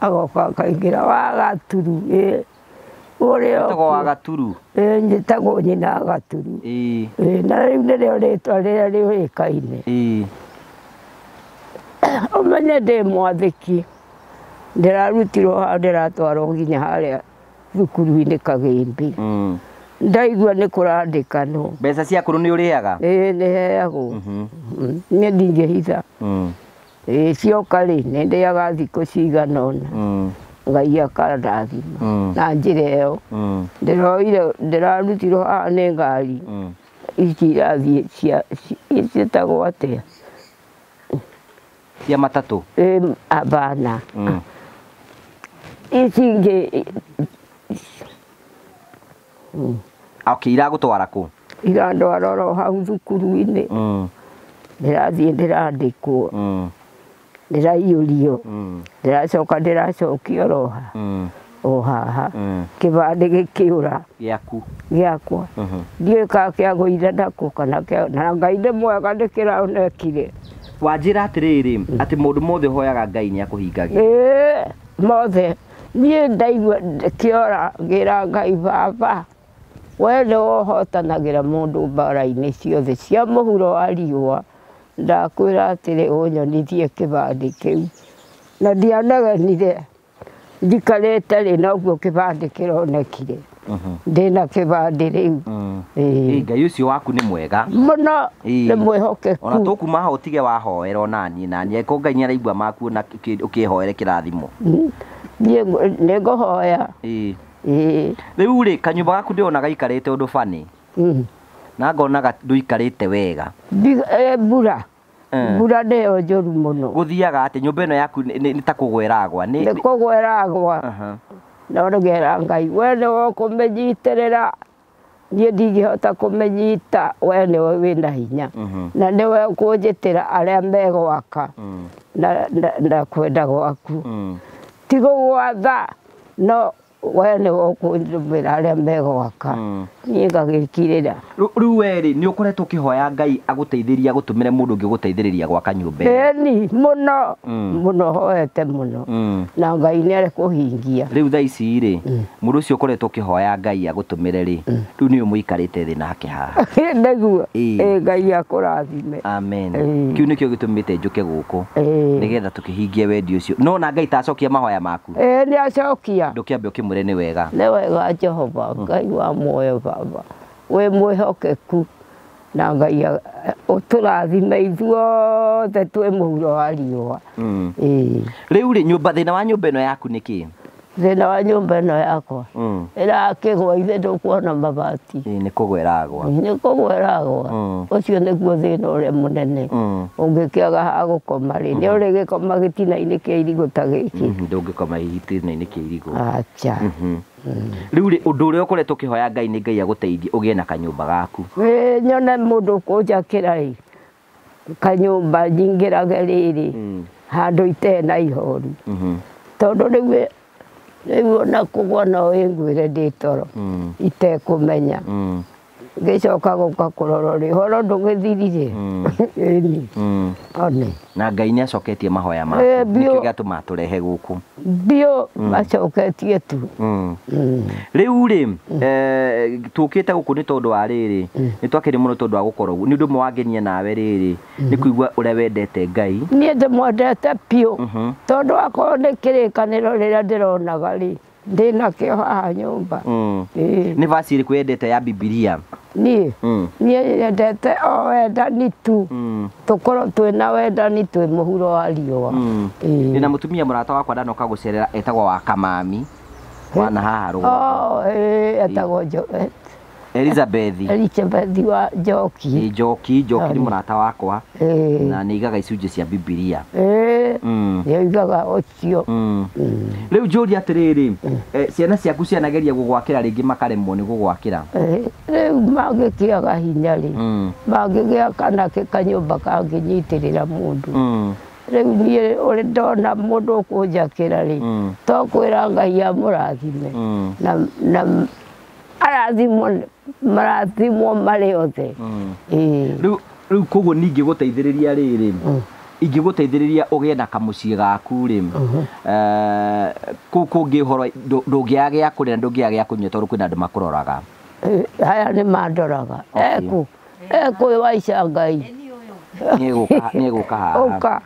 C: agoka akaingĩra wa Gaturu, ĩ ũrĩa
A: Wĩtagwo wa Gaturu?
C: Ĩ, njĩtagwo nyina Gaturu.
A: Ĩ.
C: Ĩ, na rĩu nĩrĩo rĩtwa rĩrĩa rĩũĩkaine.
A: Ĩ.
C: Ũmenye ndĩ mwathĩki, ndĩrarutirwo haha ndĩratwarwo nginya harĩa thukuru-inĩ Kagĩmbĩ. Ndaigua nĩ kũrandĩkanwo.
A: Mbeca cia kũrũ nĩ ũrĩaga?
C: Ĩ, nĩ heagwo. Niĩ ndingĩhitha. Ĩ, cioka rĩ, nĩ ndĩaga thikũ cigana ũna. Ngai akandathima na njĩra ĩyo. Ndĩroire, ndĩrarutirwo haha nĩ ngari ici irathiĩ cia ciĩtagwo atĩa?
A: Cia matatũ?
C: Ĩ, abana. Ici ingĩ.
A: Okay, iragũtwara kũ?
C: Irandwara oro hau thukuru-inĩ. Ndĩrathiĩ ndĩrandĩkwo. Ndĩraiyũrio. Ndĩracoka ndĩracokio oro o haha. Kĩbandĩ gĩkĩũra.
A: Gĩaku?
C: Gĩakwa. Ndiũĩ kana kĩagũire nakũ kana kĩa, na Ngai nĩ mwega nĩkĩronekire.
A: Wanjĩra atĩrĩrĩ, atĩ maũndũ mothe ũhoyaga Ngai nĩ akũhingagia?
C: Ĩĩ, mothe. Niĩ ndaigua kĩora ngĩra Ngai baba, we nĩwe ũhotanagĩra mũndũ mbara-inĩ ciothe cia mũhuro wa riũa, ndakwĩra atĩrĩ ũnyonithie kĩbandĩ kĩu. Na ndianegenire, njikarĩte rĩ noguo kĩbandĩ kĩronekire. Ndĩna kĩbandĩ rĩu.
A: Ĩ, Ngai ũcio waku nĩ mwega.
C: Mũno, nĩ mwĩhokeku.
A: Ona tũkuma haha ũtige wahoera ona niĩ, na niĩ angĩkorwo Ngai nĩ araigua maku na ũkĩhoere kĩrathimo.
C: Niĩ nĩ ngũhoya.
A: Ĩ.
C: Ĩ.
A: Rĩu rĩ, kanyũmba gaku ndĩrona gaikarĩte ũndũ bani. Na ngona ndũikarĩte wega.
C: Mbura. Mbura nĩyo njũru mũno.
A: Gũthiaga atĩ nyũmba ĩno yaku nĩ ta kũgwa ĩragwa.
C: Nĩ kũgwa ĩragwa. No ngera Ngai, we nĩwe ũkũmĩnyitĩrĩra. Niĩ ndingĩhota kũmĩnyita, we nĩwe wĩna hinya. Na nĩwe ũkũnjĩtĩra arĩa megwaka na kwenda gwaku. Ti gũgwatha, no we nĩwe ũkũndũmĩra arĩa megwaka. Niĩ ngagĩkirĩra.
A: Rĩu we rĩ, nĩ ũkoretwo ũkĩhoya Ngai agũteithĩrie, agũtũmĩre mũndũ ũngĩ ũgũteithĩrĩria gwaka nyũmba ĩno?
C: Ĩni, mũno, mũno hoete mũno. Na Ngai nĩ arekũhingia.
A: Rĩu thaa ici rĩ, mũndũ ũcio ũkoretwo ũkĩhoya Ngai agũtũmĩre rĩ, rĩu nĩwe mũikarĩte thĩ nake haha.
C: Nĩguo. Ĩ, Ngai akũrathime.
A: Amen. Kĩu nĩkĩo gĩtũmĩte njũke gũkũ. Nĩgetha tũkĩhingie wendi ũcio. No na Ngai tacokia mahoya maku?
C: Ĩ, nĩ acokia.
A: Ndũkĩambe ũkĩmwĩre nĩ wega.
C: Nĩ wega Jehova, Ngai wa muoyo baba. Wĩ mwĩhokeku na Ngai ũtũrathime ithuothe twĩ mũhuro wa riũa. Ĩ.
A: Rĩu rĩ, nyũmba, thĩna wa nyũmba ĩno yaku nĩ kĩ?
C: Thĩna wa nyũmba ĩno yakwa? Ĩrakĩgwa ithe ndũkuona mabati.
A: Ĩ, nĩ kũgwa ĩragwa.
C: Nĩ kũgwa ĩragwa. Ũcio nĩguo thĩna ũrĩa mũnene. Ũngĩkĩaga ha gũkoma rĩ, nĩ ũrĩgĩkoma gĩtina-inĩ kĩa irigũ ta gĩkĩ?
A: Ndũngĩkoma gĩtina-inĩ kĩa irigũ.
C: Acha.
A: Rĩu rĩ, ũndũ ũrĩa ũkoretwo ũkĩhoya Ngai nĩ Ngai agũteithie ũgĩe na kanyũmba gaku.
C: Ĩ, nyone mũndũ ũkũnjakĩra ĩ, kanyũmba nyingĩrage rĩrĩ, handũ itarĩ na ihoru. Tondũ rĩu rĩu ona kũgwa no ĩngwĩre ndĩ toro, itekũmenya. Ngĩcoka gũka kũrora rĩ, ũhoro ndũgĩthirire. Ĩni. One.
A: Na Ngai nĩ acoketie mahoya maku.
C: Ĩ, biũ.
A: Nĩkĩo gĩatũma tũrehe gũkũ.
C: Biũ, acoketie tu.
A: Rĩu rĩ, tũkĩte gũkũ nĩ tondũ wa rĩrĩ, nĩ twakĩrĩ mũno tondũ wa gũkorwo ũguo. Nĩ ũndũ ũmwe wangenia nawe rĩrĩ, nĩ kũigua ũrĩa wendete Ngai.
C: Niĩ ndĩmwendete biũ. Tondũ akorwo nĩ kĩrĩkanĩro rĩrĩa ndĩronaga rĩ, ndĩnakĩo haha nyũmba.
A: Nĩ verse ĩrĩkũ wendete ya Bibilia?
C: Niĩ niĩ nyendete o wendani tu tũkorwo twĩna wendani twĩ mũhuro wa riũa.
A: Ndĩna mũtumia mũrata wakwa ndanoka gũcerera etagwo wa Kamami wana haha rũgongo.
C: Etagwo
A: Elizabeth.
C: Elizabeth wa Njoki.
A: Njoki nĩ mũrata wakwa na nĩ igaga icunjĩ cia Bibilia.
C: Nĩ oigaga ũcio.
A: Rĩu njũrie atĩrĩrĩ, ciana ciaku cianageria gũgwakĩra rĩngĩ makaremwo nĩ gũgwakĩra?
C: Rĩu mangĩkĩaga hinya rĩ, mangĩgĩaka nakĩ kanyũmba kangĩnyitĩrĩra mũndũ. Rĩu niĩ ũrĩ ndona mũndũ ũkũnjakĩra rĩ, to kwĩra Ngai amũrathime na arathimwo marathimwo marĩ othe.
A: Rĩu koguo ningĩ gũteithĩrĩria rĩrĩ, ingĩgũteithĩrĩria ũgĩe na kamũciĩ gaku rĩ, kũu kũngĩ ũhoro ndũngĩaga gĩa kũrĩa na ndũngĩaga gĩa kũnyua tondũ kwĩna andũ makũroraga.
C: Haya nĩ mandoraga. Ekũ waica Ngai.
A: Nĩegũka haha.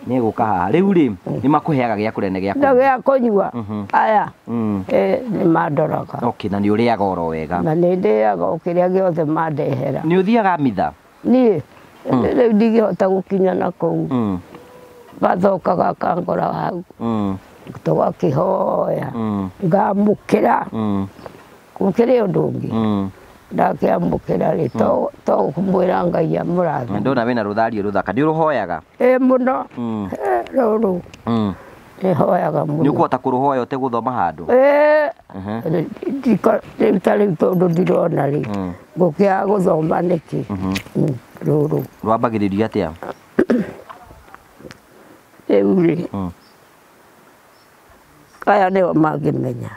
A: Nĩegũka haha. Rĩu rĩ, nĩ makũheaga gĩa kũrĩa na gĩa kũnyua.
C: Na gĩa kũnyua. Aya. Nĩ mandoraga.
A: Okay, na nĩ ũrĩaga oro wega.
C: Na nĩ ndĩaga o kĩrĩa gĩothe mandehera.
A: Nĩ ũthiaga mitha?
C: Niĩ rĩu ndingĩhota gũkinya na kũu. Bathokaga akangora hau. Tũgakĩhoya. Ngamũkĩra. Gũkĩrĩ ũndũ ũngĩ. Ndakĩamũkĩra rĩ, to kũmwĩra Ngai amũrathime.
A: Ndona wĩna rũthario rũthaka. Nĩ ũrũhoyaga?
C: Ĩ mũno. Rũrũ. Nĩhoyaga mũno.
A: Nĩ ũkũhota kũrũhoya ũtegũthoma handũ?
C: Rĩu ta rĩu tondũ ndirona rĩ, ngũkĩaga gũthoma nĩkĩ? Rũrũ.
A: Rwambagĩrĩria atĩa?
C: Rĩu rĩ, aya nĩo mangĩmenya.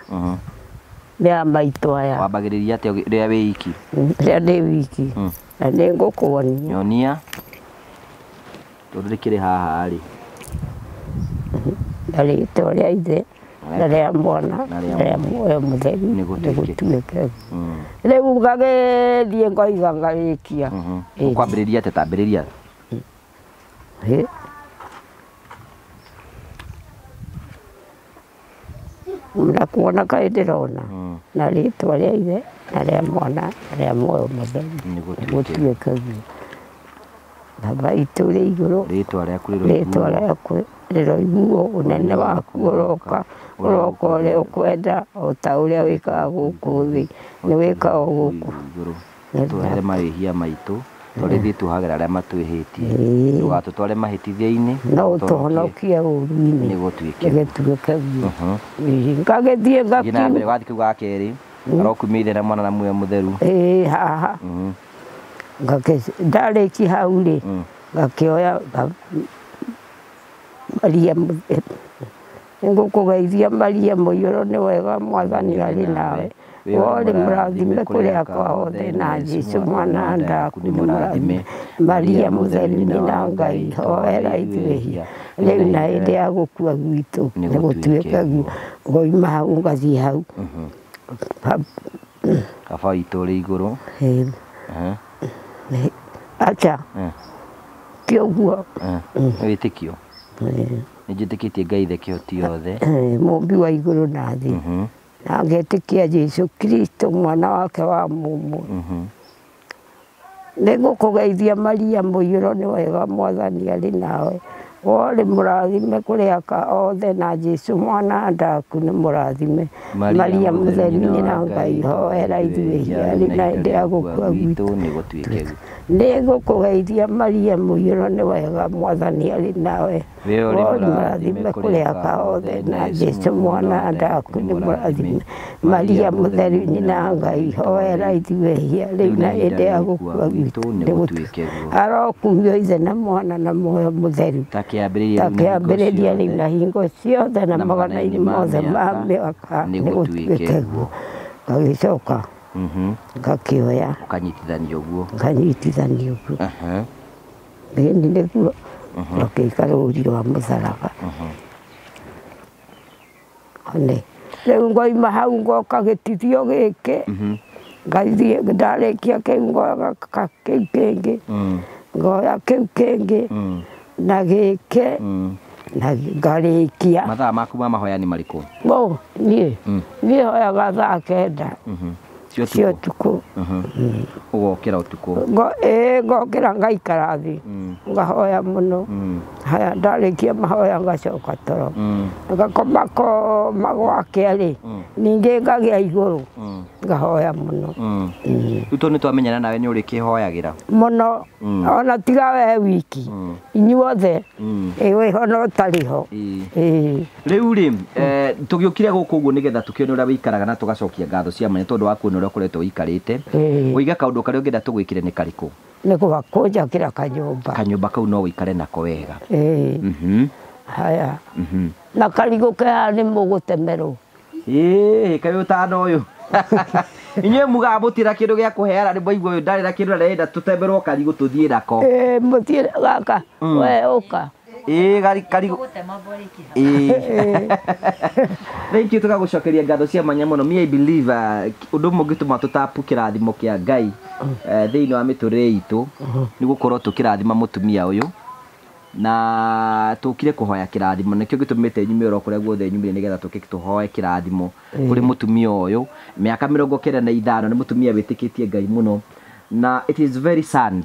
C: Nĩ a maitũ aya.
A: Wambagĩrĩria atĩa rĩrĩa wĩ iki?
C: Rĩrĩa ndĩ wiki. Na nĩ ngũkuonia.
A: Nyonia. Tondũ rĩkĩrĩ haha rĩ.
C: Na rĩtwa rĩa ithe na rĩa mwana na rĩa muoyo mũtheru nĩgũtuĩke. Rĩu ngagĩthiĩ ngoiga ngarĩkia.
A: Ũkwambĩrĩria atĩa? Tambĩrĩria.
C: Na kuona kaĩ ndĩrona. Na rĩtwa rĩa ithe na rĩa mwana na rĩa muoyo mũtheru nĩgũtuĩke. Baba witũ ũrĩ igũrũ,
A: rĩtwa rĩaku
C: rĩroiguo, ũnene waku ũroka, ũroka ũrĩa ũkwenda o ta ũrĩa wĩkaga gũkũ thĩ, nĩ wĩkaga o gũkũ
A: igũrũ. Tũhere mawĩhia maitũ tondũ ithuĩ tuohagĩra arĩa matwĩhĩtie, ndũgatũtware mahĩtithia-inĩ,
C: no ũtũhonokie ũũru-inĩ,
A: nĩgũtuĩke.
C: Nĩgũtuĩke guo. Ngagĩthiĩ
A: Thiĩ na mbere wathiĩ kau ga kerĩ, arokumia ithe na mwana na muoyo mũtheru.
C: Haha. Ndarĩkia hau rĩ, ngakĩoya Maria nĩngũkũgeithia Maria mũiyũro nĩ wega Mwathani arĩ nawe. Worĩ mũrathime kũrĩ aka othe na Jesũ mwana nda waku nĩ mũrathime. Maria mũtheru nyina wa Ngai, hoera ithuĩ ehia rĩu na hĩndĩ ya gũkua gwitũ, nĩgũtuĩke guo. Ngoima hau ngathiĩ hau.
A: Baba witũ ũrĩ igũrũ.
C: Acha. Ti ũguo.
A: Wĩtĩkio. Nĩ njĩtĩkĩtie Ngai ithe kĩhoti yothe.
C: Mũmbi wa igũrũ na thĩ. Na ngetĩkia Jesũ Kristo mwana wake wa mũmwe. Nĩngũkũgeithia Maria mũiyũro nĩ wega Mwathani arĩ nawe. Worĩ mũrathime kũrĩ aka othe na Jesũ mwana nda waku nĩ mũrathime. Maria mũtheru nyina wa Ngai, hoera ithuĩ ehia rĩu na hĩndĩ ya gũkua gwitũ,
A: nĩgũtuĩke.
C: Nĩngũkũgeithia Maria mũiyũro nĩ wega Mwathani arĩ nawe. Worĩ mũrathime kũrĩ aka othe na Jesũ mwana nda waku nĩ mũrathime. Maria mũtheru nyina wa Ngai, hoera ithuĩ ehia rĩu na hĩndĩ ya gũkua gwitũ, nĩgũtuĩke. Arokumio ithe na mwana na muoyo mũtheru.
A: Ta
C: kĩambĩrĩria rĩu na hingo ciothe na magana-inĩ mothe ma mĩaka, nĩgũtuĩke guo. Ngagĩcoka ngakĩoya.
A: Ũkanyitithania ũguo.
C: Nganyitithania ũguo. Ĩni nĩguo ngakĩika rũri rwa mũtharaba. One rĩu ngoima hau ngoka gĩtithio gĩkĩ, ngathiĩ ndarĩkia kĩu ngoya kĩu kĩngĩ, ngoya kĩu kĩngĩ na gĩkĩ na ngarĩkia.
A: Mathaa maku ma mahoya nĩ marĩkũ?
C: Niĩ niĩ hoyaga thaa 9. Cia ũtukũ.
A: Ũgokĩra ũtukũ?
C: Ngokĩra ngaikara thĩ, ngahoya mũno. Haya, ndarĩkia mahoya ngacoka toro, ngakoma koma gwakĩa rĩ, ningĩ ngagĩa igũrũ ngahoya mũno.
A: Rĩu tondũ nĩ twamenyana nawe nĩ ũrĩkĩhoyagĩra
C: mũno, ona tiga we wiki, inyuothe wĩho no ũtarĩ ho.
A: Rĩu rĩ, tũgĩũkire gũkũ ũguo nĩgetha tũkĩone ũrĩa wĩikaraga na tũgacokia ngatho cia mwanya tondũ wa kuona ũrĩa ũkoretwo wĩikarĩte. Ũiga kaũndũ karĩa ũngĩenda tũgwĩkĩre nĩ karĩkũ?
C: Nĩ kũnjakĩra kanyũmba.
A: Kanyũmba kau no wĩikare nako wega.
C: Haya, na karigũ ke haha nĩ mũgũtemerwo.
A: Ĩĩ, kaĩ ũtana ũyũ. Inyuĩ mugaga mũtira kĩndũ gĩa kũheana, nĩ mwaigua ũyũ ndarĩ na kĩndũ arenda tũtemerwo karigũ tũthiĩ nako.
C: Ĩĩ, mũthiĩ gaka, we ũka.
A: Ĩĩ, karigũ. Ĩĩ. Thank you, tũgagũcokeria ngatho cia mwanya mũno. Me I believe ũndũ ũmwe ũngĩtũma tũtapu kĩrathimo kĩa Ngai thĩinĩ wa mĩtũrĩre itũ nĩ gũkorwo tũkĩrathima mũtumia ũyũ, na tũkire kũhoya kĩrathimo. Nĩkĩo gĩtũmĩte nyume oro kũrĩa guothe nyumire, nĩgetha tũke tũhoe kĩrathimo kũrĩ mũtumia ũyũ. Mĩaka 95, nĩ mũtumia wĩtĩkĩtie Ngai mũno, na it is very sad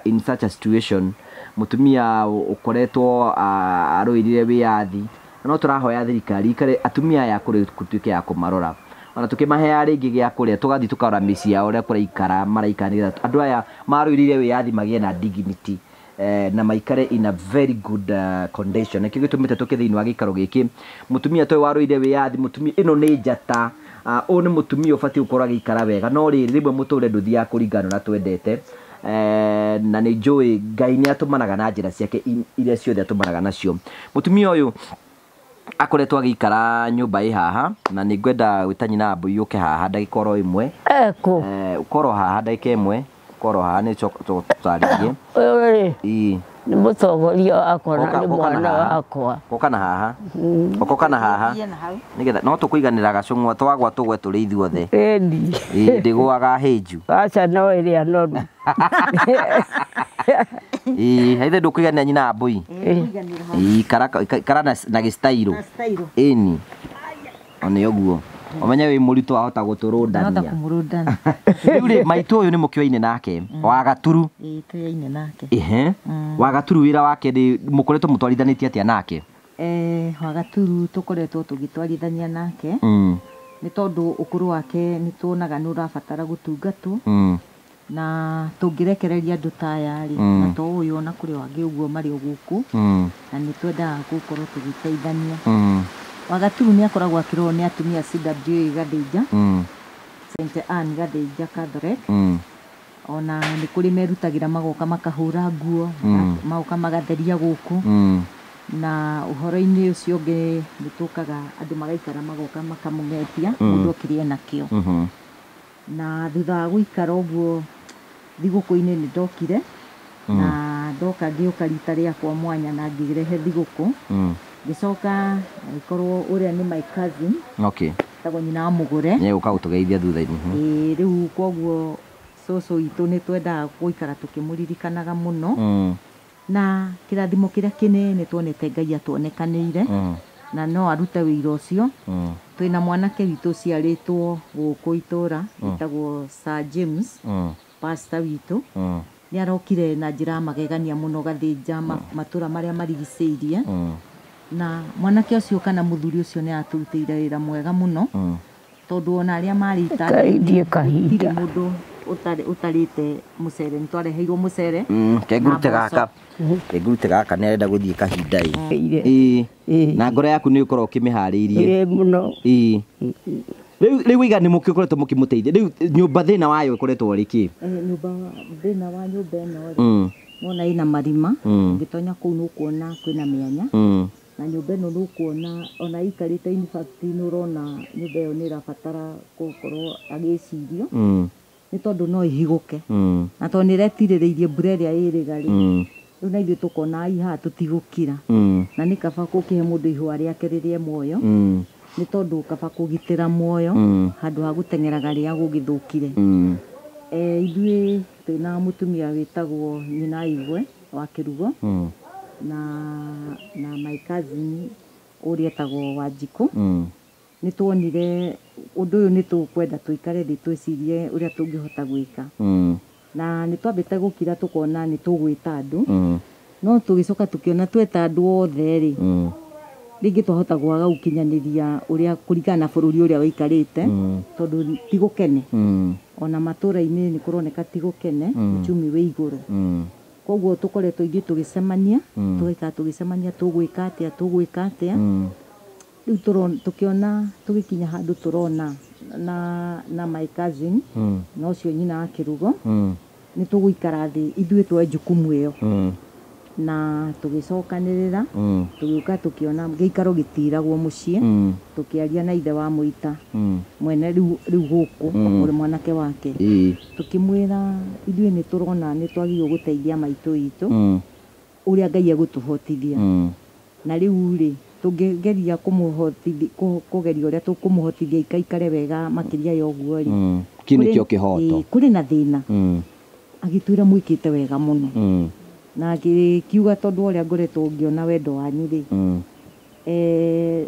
A: in such a situation, mũtumia ũkoretwo arũĩrĩire wĩyathi. No tũrahoya thirikari ikare atumia aya kũrĩ gũtuĩke ya kũmarora, ona tũkĩmaheaga rĩngĩ gĩa kũrĩa, tũgathiĩ tũkarora mĩciĩ yao ũrĩa kũraikara maraikara, nĩgetha andũ aya marũĩrĩire wĩyathi magĩe na dignity na maikare in a very good condition. Nĩkĩo gĩtũmĩte tũke thĩinĩ wa gĩikaro gĩkĩ. Mũtumia toyũ warũire wĩyathi, mũtumia ĩno nĩ njata. Ũyũ nĩ mũtumia ũbatiĩ gũkorwo agĩikara wega, no rĩrĩ rĩmwe mũtũrĩre ndũthiaga kũringana na ũrĩa twendete. Na nĩ njũĩ Ngai nĩ atũmanaga na njĩra ciake iria ciothe atũmanaga nacio. Mũtumia ũyũ akoretwo agĩikara nyũmba ĩ haha, na nĩ ngwenda gwĩta nyina wa mbũi ũke haha ndagĩka oro ĩmwe.
C: Ekũ?
A: Ũkorwo haha ndagĩka ĩmwe, ũkorwo haha nĩ tũtarĩrie.
C: Ũyũ rĩ,
A: Ĩĩ.
C: nĩ mũtongoria wakwa na nĩ
A: Ũka na
C: mwana
A: haha.
C: wakwa.
A: Ũka na haha. Ũkoka na haha. Nĩgetha no tũkũiganĩra gacũng'wa, twagwa tũgwe tũrĩ ithuothe.
C: Ĩni.
A: Ĩĩ, ndĩgũaga hĩnju.
C: Aca, no ĩrĩa noru.
A: Ĩĩ, haithe ndũkũiganĩra nyina wa mbũi. Ĩĩ, ikara na gĩstairũ. Ĩni. One ũguo. Ũmenye wĩ mũritũ wahota gũtũrũndania.
D: Kũmũrũndania.
A: Rĩu rĩ, maitũ ũyũ nĩ mũkĩoine nake wa Gaturu.
D: Ĩĩ, tũyaine nake.
A: Ehe. Wa Gaturu wĩra wake nĩ mũkoretwo mũtwarithanĩtie atĩa nake?
D: Wa Gaturu tũkoretwo tũgĩtwarithania nake nĩ tondũ ũkũrũ wake nĩ tuonaga nĩ ũrabatara gũtungatwo, na tũngĩrekereria andũ ta aya rĩ, na to ũyũ ona kũrĩ o angĩ ũguo marĩ o gũkũ, na nĩ twendaga gũkorwo tũgĩteithania. Wa Gaturu nĩ akoragwo akĩrorwo nĩ atumia CWA Gathĩnja, St Anne Gathĩnja Catholic. Ona nĩ kũrĩ merutagĩra magoka makahũra nguo, magoka magatheria gũkũ. Na ũhoro-inĩ ũcio ũngĩ nĩ tũkaga andũ magaikara magoka makamũgetia mũndũ okĩrĩe nakĩo. Na thutha wa gũikara ũguo thigũkũ-inĩ nĩ ndokire, na ndoka ngĩũka rita rĩakwa mwanya na ngĩrehe thigũkũ. Ngĩcoka agĩkorwo ũrĩa nĩ my cousin, etagwo nyina wa Mũgũre.
A: Nĩ egũka gũtũgeithia thutha-inĩ.
D: Ĩĩ, rĩu koguo cũcũ witũ nĩ twendaga gũikara tũkĩmũririkanaga mũno. Na kĩrathimo kĩrĩa kĩnene tuonete Ngai atuonekanĩire, na no arute wĩira ũcio. Twĩna mwanake witũ ũciarĩtwo gũkũ itũra, wĩtagwo Sir James, pastor witũ. Nĩ arokire na njĩra ya magegania mũno Gathĩnja, matũra marĩa marigicĩirie. Na mwanake ũcio kana mũthuri ũcio nĩ atũrutĩire wĩra mwega mũno, tondũ ona arĩa marĩ
C: Kaindie
D: itanda-inĩ
C: kahinda.
D: gũtirĩ mũndũ ũtarĩte mũcere, nĩ twareheirwo mũcere.
A: Kengurute
D: Na mboco.
A: gaka. Kengurute gaka nĩ arenda gũthiĩ kahinda ĩ.
C: Ĩire.
A: Ĩĩ.
C: Ĩĩ.
A: Na ngoro yaku nĩ ũkorwo ũkĩmĩharĩirie.
C: Ĩĩ mũno.
A: Ĩĩ. Rĩu iga nĩ mũkĩkoretwo mũkĩmũteithia. Rĩu nyũmba thĩna wayo ĩkoretwo ĩrĩ kĩ?
D: Nyũmba thĩna wa nyũmba ĩno rĩ, wona ĩna marima, ũngĩtonya kũu nĩ ũkuona kwĩna mĩanya. Na nyũmba ĩno nĩ ũkuona ona ĩikarĩte, in fact nĩ ũrona nyũmba ĩyo nĩ ĩrabatara gũkorwo agĩcirio, nĩ tondũ no ĩhigũke. Na tondũ nĩ ĩretirĩrĩirie mbura ĩrĩa ĩrĩga rĩ, rĩu na ithuĩ tũkona ai haha tũtigũkira. Na nĩ kaba gũkĩhe mũndũ ihũa rĩake rĩrĩa e muoyo, nĩ tondũ kaba kũgitĩra muoyo handũ ha gũteng'eraga rĩrĩa gũgĩthũkire. Ithuĩ twĩna mũtumia wĩtagwo nyina Igwe wa Kĩrugo, na my cousin ũrĩa etagwo Wanjikũ. Nĩ tuonire ũndũ ũyũ nĩ tũkwenda tũikare thĩ twĩcirie ũrĩa tũngĩhota gwĩka. Na nĩ twambĩte gũkira tũkona nĩ tũgwĩta andũ. No tũgĩcoka tũkĩona tweta andũ othe rĩ, rĩngĩ twahota kwaga gũkinyanĩria ũrĩa kũringana na bũrũri ũrĩa wĩikarĩte, tondũ ti gũkene. Ona matũra-inĩ nĩ kũroneka ti gũkene, uchumi wĩ igũrũ. Koguo tũkoretwo ithuĩ tũgĩcemania, tũgaikara tũgĩcemania tũgwĩka atĩa, tũgwĩka atĩa. Rĩu tũkĩona tũgĩkinya handũ tũrona na my cousin, na ũcio nyina wa Kĩrugo, nĩ tũgũikara thĩ ithuĩ tuoe jukumu ĩyo. Na tũgĩcokanĩrĩra, tũgĩũka tũkĩona gĩikaro gĩtiragwo mũciĩ, tũkĩaria na ithe wa Mũita, mwene rĩu gũkũ, ũrĩ mwanake wake. Tũkĩmwĩra ithuĩ nĩ tũrona nĩ twagĩrĩirwo gũteithia maitũ witũ, ũrĩa Ngai egũtũhotithia. Na rĩu rĩ, tũngĩgeria kũmũhotithia, kũgeria ũrĩa tũkũmũhotithia ikaikare wega makĩria ya ũguo rĩ.
A: Kĩu nĩkĩo kĩhoto.
D: Kũrĩ na thĩna. Agĩtwĩra mwĩkĩte wega mũno. Na agĩkiuga tondũ ũrĩa ngoretwo ngĩona wendo wanyu rĩ,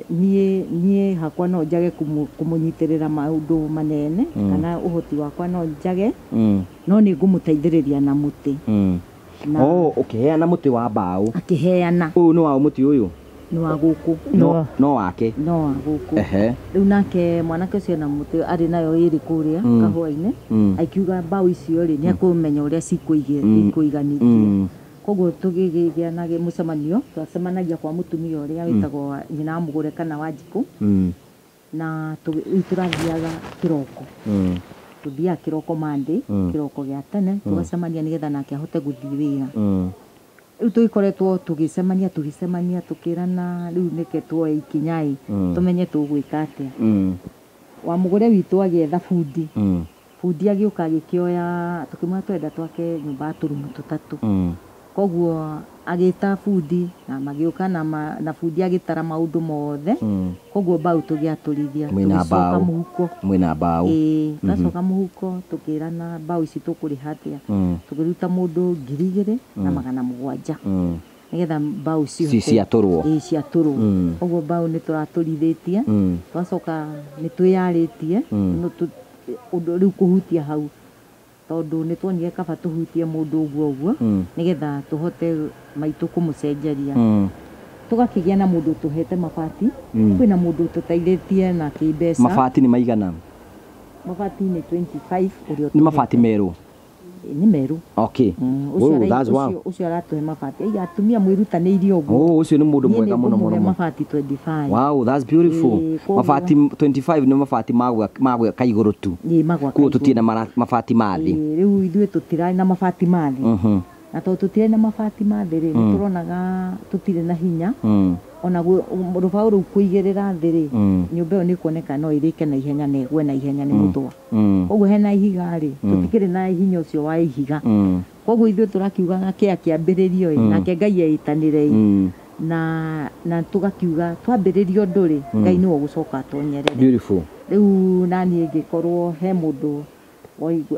D: niĩ hakwa no njage kũmũnyitĩrĩra maũndũ manene, kana ũhoti wakwa no njage, no nĩ ngũmũteithĩrĩria na mũtĩ.
A: Oh, ũkĩheana mũtĩ wa mbaũ.
D: Akĩheana.
A: Ũyũ nĩ wa mũtĩ ũyũ?
D: Nĩ wa gũkũ.
A: No wake.
D: No wa gũkũ. Rĩu nake mwanake ũcio na mũtĩ arĩ nayo ĩrĩ kũrĩa kahũa-inĩ, akiuga mbaũ icio rĩ, nĩ ekũmenya ũrĩa cikũiganithio. Koguo tũgĩgĩa na mũcemanio, twacemanagia kwa mũtumia ũrĩa wĩtagwo nyina wa Mũgũre kana Wanjikũ, na rĩu tũrathiaga kĩroko. Tũthiaga kĩroko Monday, kĩroko gĩa tene, tũgacemania nĩgetha nake ahote gũthiĩ wĩra. Rĩu tũgĩkoretwo tũgĩcemania, tũkĩrana rĩu nĩke tuoe ikinya ĩ, tũmenye tũgwĩka atĩa. Wa Mũgũre witũ agĩetha bundi. Bundi agĩũka agĩkĩoya, tũkĩmwĩra twenda twake nyũmba ya tũrumu tũtatũ. Koguo agĩta bundi na magĩũka na bundi agĩtara maũndũ mothe. Koguo mbaũ tũgĩatũrithia, tũgĩcoka mũhuko.
A: Mwĩna mbaũ.
D: Ĩĩ, twacoka mũhuko tũkĩrana mbaũ ici tũkũrĩha atĩa. Tũkĩruta mũndũ 2,700. Nĩgetha mbaũ
A: ciatũrwo.
D: Ĩĩ, ciatũrwo. Koguo mbaũ nĩ tũratũrithĩtie. Twacoka nĩ twĩyarĩtie, ũndũ rĩu kũhutia hau. Tondũ nĩ tuonire kaba tũhutie mũndũ ũguo ũguo, nĩgetha tũhote maitũ kũmũcenjeria. Tũgakĩgĩa na mũndũ ũtũhete mabati, kwĩna mũndũ ũtũteithĩtie na kĩmbeca.
A: Mabati nĩ maigana?
D: Mabati nĩ 25 ũrĩa
A: Nĩ mabati merũ?
D: Nĩ merũ.
A: Okay.
D: Ũcio aratũhe mabati. Aiga atumia mwĩrutanĩirie ũguo.
A: Oh, ũcio nĩ mũndũ mwega mũno mũno.
D: Mabati 25.
A: Wow, that's beautiful. Mabati 25 nĩ mabati ma gwaka igũrũ tu.
D: Ĩĩ, ma gwaka
A: igũrũ. Koguo tũtirĩ na mabati ma thĩ.
D: Rĩu ithuĩ tũtirarĩ na mabati ma thĩ. Na tondũ tũtirĩ na mabati ma thĩ rĩ, nĩ tũronaga tũtirĩ na hinya. Ona rũbaũ rũu kũigĩrĩra thĩ rĩ, nyũmba ĩyo nĩ ĩkuoneka no ĩrĩke na ihenya na ĩgwe na ihenya nĩ mũthũa. Koguo hena ihiga rĩ, tũtikĩrĩ na hinya ũcio wa ihiga. Koguo ithuĩ tũrakiuga kĩa kĩambĩrĩrio ĩ, nake Ngai eĩtanĩre ĩ. Na tũgakiuga twambĩrĩria ũndũ rĩ, Ngai nĩwe ũgũcoka atonyerere.
A: Beautiful.
D: Rĩu naniĩ ngĩkorwo he mũndũ